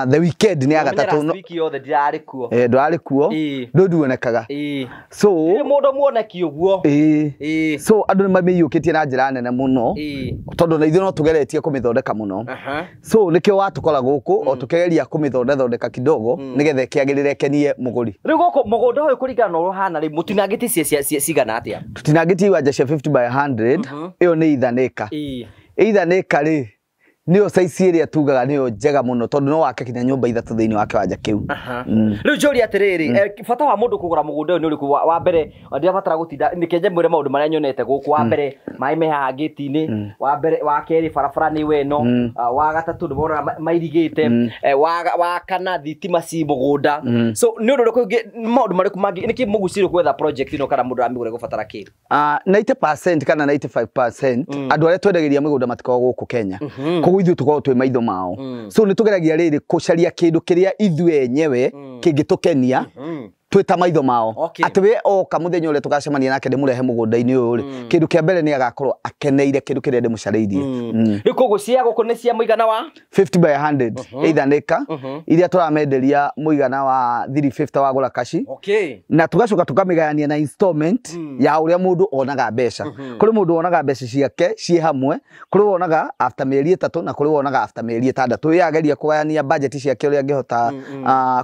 I: the weekend nĩ ya gatatũ
A: no wiki yothe ndirarĩ kuo
I: ndwarĩ kuo ndũnduonekaga so
A: nĩ mũndũ muoneki ũguo
I: so andũ nĩ mamĩiyũkĩtie na njĩra nene mũno tondũ na ithuĩ no tũgeretie kũmĩthondeka mũno so nĩkĩo watũkora gũkũ o tũkĩgeria kũmĩthondethondeka kidogo nĩgetha ĩkĩagĩrĩre ĩkenie mũgũri.
A: Rĩu gũkũ mũgũnda ũyũ kũringana na ũrĩa ũhana rĩ mũtinangĩtie cigana atĩa?
I: Tũtinangĩtie iwanja cia 50 by 100 ĩyo nĩ ithanĩka. Ithanĩka rĩ nĩyo size ĩrĩa tugaga nĩyo njega mũno tondũ no wake kinya nyũmba ithatũ thĩinĩ wa kĩwanja kĩu.
A: Rĩu njũrie atĩrĩrĩ, bata wa mũndũ kũgũra mũgũnda ũyũ nĩ ũrĩkũ? Wa mbere ndirabatara gũtinda nĩkĩ mwĩre maũndũ marĩa nyonete gũkũ. Wa mbere maĩ me haha ngĩti-inĩ, wa mbere wa kerĩ barabara nĩ weno, wa gatatũ nĩwona mairigĩte, wa kana thitima ci mũgũnda. So nĩ ũndũ ũrĩkũ ũngĩ maũndũ marĩkũ mangĩ nĩkĩ mũgucĩrĩirio gwetha project ĩno kana mũndũ aramĩgũra gũbatara kĩ?
I: 90% kana 95% andũ arĩa twendagĩria mĩgũnda matikoragwo gũkũ Kenya. Koguo ithuĩ tũkoragwo twĩ maitho mao. So nĩ tũgeragia rĩrĩ kũcaria kĩndũ kĩrĩa ithuĩ enyewe kĩngĩtũkenia twĩ ta maitho mao. Atĩ we oka mũthenya ũrĩa tũgacemania nake ndĩmũrehe mũgũnda-inĩ ũyũ rĩ, kĩndũ kĩa mbere nĩ agakorwo akeneire kĩndũ kĩrĩa ndĩmũcarĩirie.
A: Rĩu koguo cia gũkũ nĩ cia mũigana wa
I: 50 by 100 ithanĩka iria tũramenderia mũigana wa 350 wagũra kaci. Na tũgacoka tũkamĩgayania na installment ya ũrĩa mũndũ onaga mbeca. Kũrĩ mũndũ wonaga mbeca ciake ciĩ hamwe, kũrĩ wonaga after mĩeri 3 na kũrĩ wonaga after mĩeri 6. Yageria kũgayania budget ciake ũrĩa angĩhota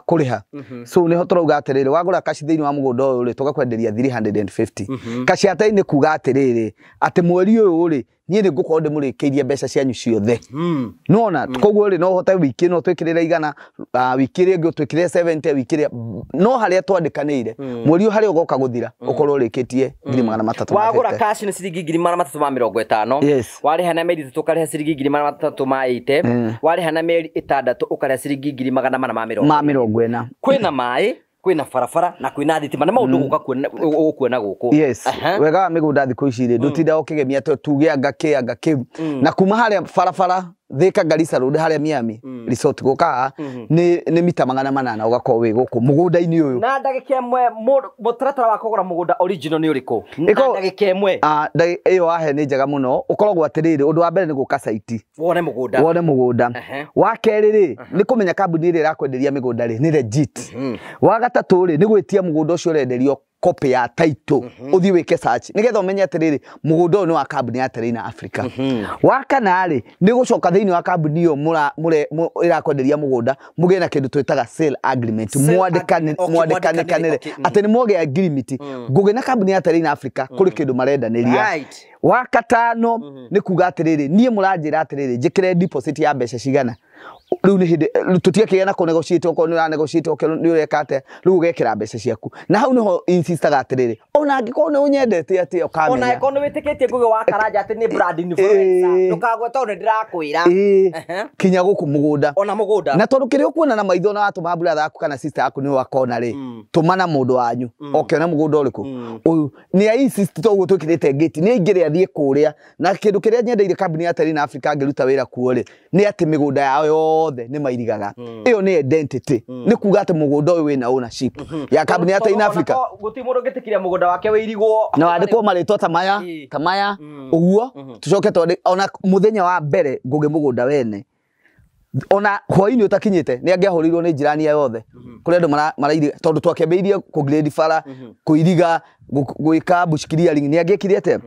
I: kũrĩha. So nĩho tũrauga atĩrĩrĩ Wagũra kaci thĩinĩ wa mũgũnda ũyũ rĩ, tũgakwenderia 350. Kaci ya nĩ kuga atĩrĩrĩ, atĩ mweri ũyũ rĩ, niĩ nĩ ngũkorwo ndĩmũrĩkĩirie mbeca cianyu ciothe. Nona koguo rĩ, no ũhote wiki ĩno twĩkĩrĩre 100, wiki ĩrĩa ĩngĩ ũtwĩkĩrĩre 70, wiki ĩrĩa no harĩa twandĩkanĩire mweri ũyũ harĩa ũgoka gũthira ũkorwo ũrĩkĩtie 350.
A: Wagũra cash nĩ ciringi 350.
I: Yes.
A: Warĩha na mĩeri 3 ũkarĩha ciringi 380. Warĩha na mĩeri 6 ũkarĩha ciringi 440. Kwĩna maĩ, kwĩna barabara na kwĩna thitima, nĩ maũndũ gũka kuona gũkũ.
I: Yes. Wega wa mĩgũnda thikũ ici rĩ, ndũtindaga ũkĩgemia tuge anga kĩ anga kĩu. Na kuma harĩa barabara Thika Garissa Road harĩa Miami Resort gũka nĩ mita 800 ũgakorwo wĩ gũkũ mũgũnda-inĩ ũyũ.
A: Na ndagĩka ĩmwe, mũtaratara wa kũgũra mũgũnda original nĩ ũrĩkũ? Na ndagĩka ĩmwe.
I: Ĩyo wahe nĩ njega mũno. Ũkoragwo atĩrĩrĩ, ũndũ wa mbere nĩ gũka site.
A: Wone mũgũnda.
I: Wone mũgũnda. Wa kerĩ rĩ, nĩ kũmenya kambuni ĩrĩa ĩrakwenderia mĩgũnda rĩ, nĩ legit. Wa gatatũ rĩ, nĩ gwĩtia mũgũnda ũcio ũrenderio copy ya title, ũthiĩ wĩke search nĩgetha ũmenye atĩrĩrĩ, mũgũnda ũyũ nĩ wa kambuni ya Terrain Africa. Wa kana rĩ, nĩ gũcoka thĩinĩ wa kambuni ĩyo ĩrakwenderia mũgũnda, mũgĩe na kĩndũ twĩtaga sale agreement, mwandĩkanĩre atĩ nĩ mwagĩa agreement. Ngũgĩ na kambuni ya Terrain Africa kũrĩ kĩndũ marendanĩria. Wa katano nĩ kuga atĩrĩrĩ, niĩ mũranjĩra atĩrĩrĩ, njĩkĩre deposit ya mbeca cigana. Rĩu nĩ hĩndĩ tũtiakĩgĩa na kũ negotiate, okorwo nĩ ũra negotiate, okorwo nĩ ũreka atĩa, rĩu ũgekĩra mbeca ciaku. Na hau nĩho insistaga atĩrĩrĩ, ona angĩkorwo nĩ ũnyendete atĩa ũkamenya,
A: ona angĩkorwo nĩ wĩtĩkĩtie Ngugi wa Karanja atĩ nĩ brand influencer, ndũkagwe tondũ nĩ ndĩrakwĩra
I: kinya gũkũ mũgũnda,
A: ona mũgũnda.
I: Na tondũ kĩrĩa ũkuona na maitho na watũma brother yaku kana sister yaku nĩ wakona rĩ, tũmana mũndũ wanyu oke ona mũgũnda ũrĩkũ ũyũ. Nĩ a insist toguo twĩkĩrĩte gate, nĩ aingĩre athiĩ kũrĩa. Na kĩndũ kĩrĩa nyendeire kambuni ya Terrain Africa ngĩruta wĩra kuo rĩ, nĩ atĩ mĩgũnda yao yothe nĩ mairigaga. Ĩyo nĩ identity, nĩ kuga atĩ mũgũnda ũyũ wĩna ownership ya kambuni ya Terrain Africa.
A: Gũtirĩ mũndũ ũngĩtĩkĩria mũgũnda wake wĩirigwo
I: na wandĩkwo marĩtwa ta maya ta maya ũguo. Tũcoke twandĩke ona mũthenya wa mbere Ngugi mũgũnda wene, ona hwainĩ ũtakinyĩte nĩ angĩahũrĩirwo nĩ njirani yothe kũrĩa andũ marairiga, tondũ twakĩambĩrĩirie kũ-grade bara, kũiriga, gwĩka bush clearing, nĩ angĩekire atĩa.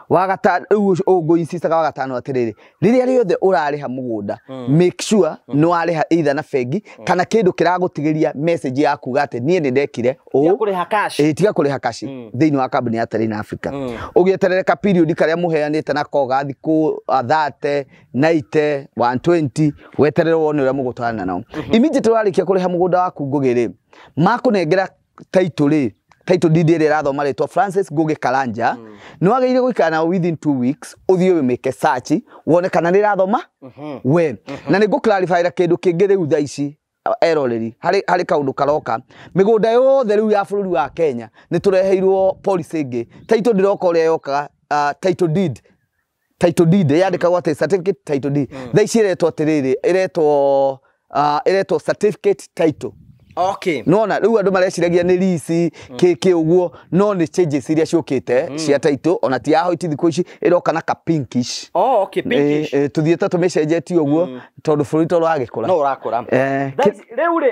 I: Wa gatano rĩu ngũinsistaga wa gatano atĩrĩrĩ, rĩrĩa rĩothe ũrarĩha mũgũnda, make sure nĩ warĩha either na bengi kana kĩndũ kĩragũtigĩria message ya kuga atĩ niĩ nĩ ndekire ũũ.
A: Kũrĩha cash.
I: Tiga kũrĩha cash thĩinĩ wa kambuni ya Terrain Africa. Ũgĩeterere ka period karĩa mũheanĩte nako ga thikũ 30, 90, 120, weterere wone ũrĩa mũgũtwarana nao. Immediately warĩkia kũrĩha mũgũnda waku Ngugi rĩ, makũnengera title rĩ, title deed ĩrĩa ĩrathoma rĩtwa Francis Ngugi Karanja, nĩ wagĩrĩire gũikara nao within 2 weeks, ũthiĩ wĩmĩke search wone kana nĩ ĩrathoma we. Na nĩ ngũ-clarify kĩndũ kĩngĩ rĩu thaa ici eroreri, harĩ kaũndũ karoka. Mĩgũnda yothe rĩu ya bũrũri wa Kenya nĩ tũreheirwo policy ĩngĩ. Title ndĩroka ũrĩa yokaga, title deed, title deed yandĩkagwo atĩ certificate title deed. Thaa ici ĩretwo atĩrĩrĩ, ĩretwo certificate title.
A: Okay.
I: Nona rĩu andũ mareciragia nĩ lease kĩ ũguo, no nĩ changes iria ciũkĩte cia title, ona ti ya white thikũ ici ĩroka na ka pinkish.
A: Oh, okay, pinkish.
I: Tũthiĩte tũmĩcenjetie ũguo tondũ bũrũri to ũragĩkũra.
A: No ũrakũra. Rĩu rĩ,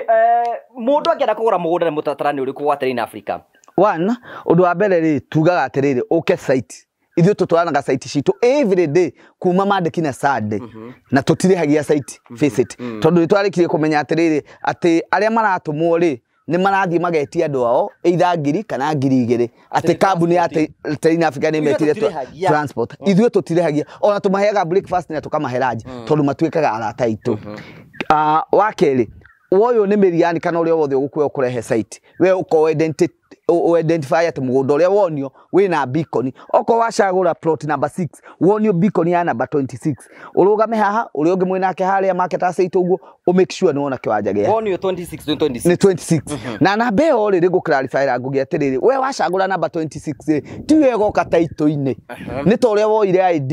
A: mũndũ angĩenda kũgũra mũgũnda nĩ mũtaratara nĩ ũrĩkũ wa Terrain Africa?
I: One, ũndũ wa mbere rĩ, tugaga atĩrĩrĩ, ũke site. Ithuĩ tũtwaranaga site citũ every day kuma Monday kinya Sunday, na tũtirĩhagia site visit, tondũ nĩ twarĩkirie kũmenya atĩrĩrĩ, atĩ arĩa maratũmwo rĩ, nĩ marathiĩ magetia andũ ao either 1000 kana 2000, atĩ kambuni ya Terrain Africa nĩ metire transport. Ithuĩ tũtirĩhagia, ona tũmaheaga breakfast na tũkamahe lunch, tondũ matuĩkaga arata aitũ. Wa kerĩ, woyũ nĩ mĩriani kana ũrĩa wothe ũgũkuoya ũkũrehe site, we ũkorwo identify atĩ mũgũnda ũrĩa wonio wĩna beacon. Okorwo wacagũra plot number 6, wonio beacon ya number 26, ũrũgame haha, ũrĩa ũngĩ mwĩnake harĩa market asset ũguo, ũ make sure nĩ wona kĩwanja gĩa
A: wonio 26 26
I: nĩ 26. Na namba ĩyo rĩ, nĩngũ-clarify ra Ngugi atĩrĩrĩ, we wacagũra namba 26 rĩ, ti we ĩgoka title-inĩ, nĩ ta ũrĩa woire ID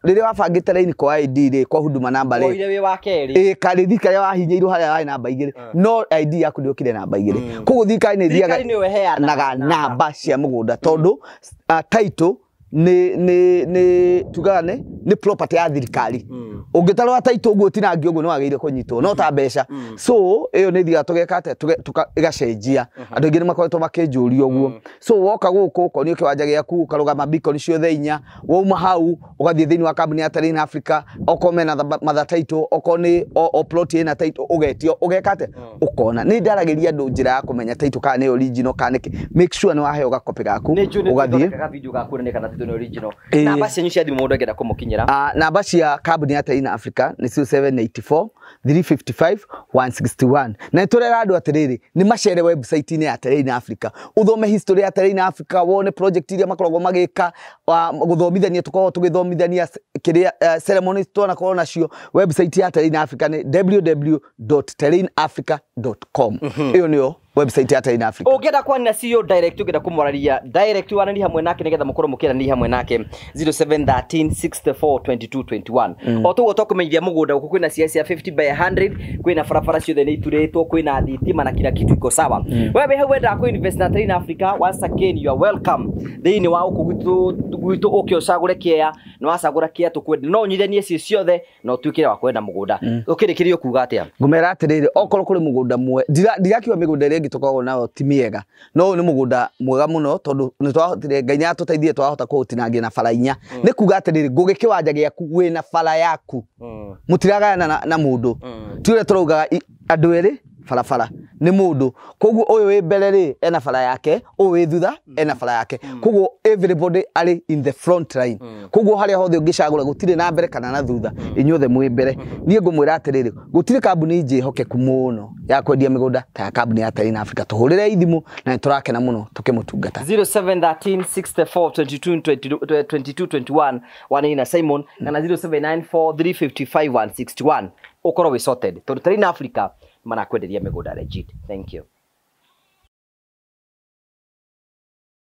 I: rĩrĩa wabangĩte raini kwa ID rĩ, kwa huduma namba rĩ,
A: woire wĩ wa kerĩ,
I: karĩthi karĩa wahinyĩirwo harĩa warĩ namba 2, no ID yaku ndĩokire namba 2. Koguo thirikari nĩ ĩthiaga
A: nĩyo ĩheanaga
I: namba cia mũgũnda, tondũ title nĩ tugaga nĩ property ya thirikari. Ũngĩtarwo title ũguo ũtinangio ũguo nĩ wagĩrĩire kũnyitwo no ta mbeca. So ĩyo nĩ ithiaga tũgeka atĩa, ĩgacenjia. Andũ aingĩ nĩ makoretwo makĩnjũria ũguo. So woka gũkũ ũkonio kĩwanja gĩaku, ũkarũgama beacon ciothe inya, wauma hau ũgathiĩ thĩinĩ wa kambuni ya Terrain Africa, okorwo mena mother title, okorwo nĩ o plot ĩna title ũgetio, ũgeka atĩa, ũkona. Nĩ ndaragĩria andũ njĩra ya kũmenya title kana nĩ original kana nĩkĩ. Make sure nĩ waheo gakopĩ gaku ũgathiĩ.
A: Nĩ video ga kuonania kana title nĩ original. Namba cianyu cia thimũ mũndũ angĩenda kũmũkinyĩra.
I: Namba cia kambuni ya Terrain Africa nĩ 0784 355 161. Na nĩ tũrera andũ atĩrĩrĩ, nĩ macere website-inĩ ya Terrain Africa, ũthome history ya Terrain Africa, wone project iria makoragwo magĩka, gũthomithania tũkoragwo tũgĩthomithania kĩrĩa ceremonies twanakorwo nacio. Website ya Terrain Africa nĩ www.terrainafrica.com. Ĩyo nĩyo website ya Terrain Africa.
A: Ũngĩenda kwaria na CEO direct, ũngĩenda kũmwararia direct, waranĩrie hamwe nake nĩgetha mũkorwo mũkĩaranĩria hamwe nake 0713 64 22 21. O toguo tũkũmenyithia mũgũnda gũkũ kwĩna cia 50 by 100, kwĩna barabara ciothe nĩ iturĩtwo, kwĩna thitima na kila kitu iko sawa. Wewe wĩ hau wendaga kũ invest na Terrain Africa, once again you are welcome thĩinĩ wa gũkũ gwitũ ũke ũcagũre kĩea, na wacagũra kĩea tũkwende no ũnyithanie ciĩ ciothe na ũtuĩke wa kwenda mũgũnda. Ũkĩrĩkĩria ũkuga atĩa?
I: Ngũmera atĩrĩrĩ, okorwo kũrĩ mũgũnda ndirakiuga mĩgũnda ĩrĩa ĩngĩ tũkoragwo nayo ti mĩega, no ũyũ nĩ mũgũnda mwega mũno tondũ nĩ twahotire, Ngai nĩ atũteithie twahota kũũtinangia na bara inya. Nĩ kuga atĩrĩrĩ, ngũgĩ kĩwanja gĩaku wĩna bara yaku, mũtiragayana na mũndũ. Ti ũrĩa tũraugaga andũ erĩ barabara nĩ mũndũ. Koguo ũyũ wĩ mbere rĩ ena bara yake, ũyũ wĩ thutha ena bara yake. Koguo everybody arĩ in the front line. Koguo harĩa hothe ũngĩcagũra gũtirĩ na mbere kana na thutha, inyuothe mwĩ mbere. Niĩ ngũmwĩra atĩrĩrĩ, gũtirĩ kambuni njĩhokeku mũno ya kwendia mĩgũnda ta ya kambuni ya Terrain Africa. Tũhũrĩre ithimũ na nĩ tũrakena mũno tũkĩmũtungata.
A: 0713 64 22 22 21 wanina na Simon kana 0794 355 161 ũkorwo wĩ sorted tondũ Terrain Africa marakwenderia mĩgũnda legit. Thank you.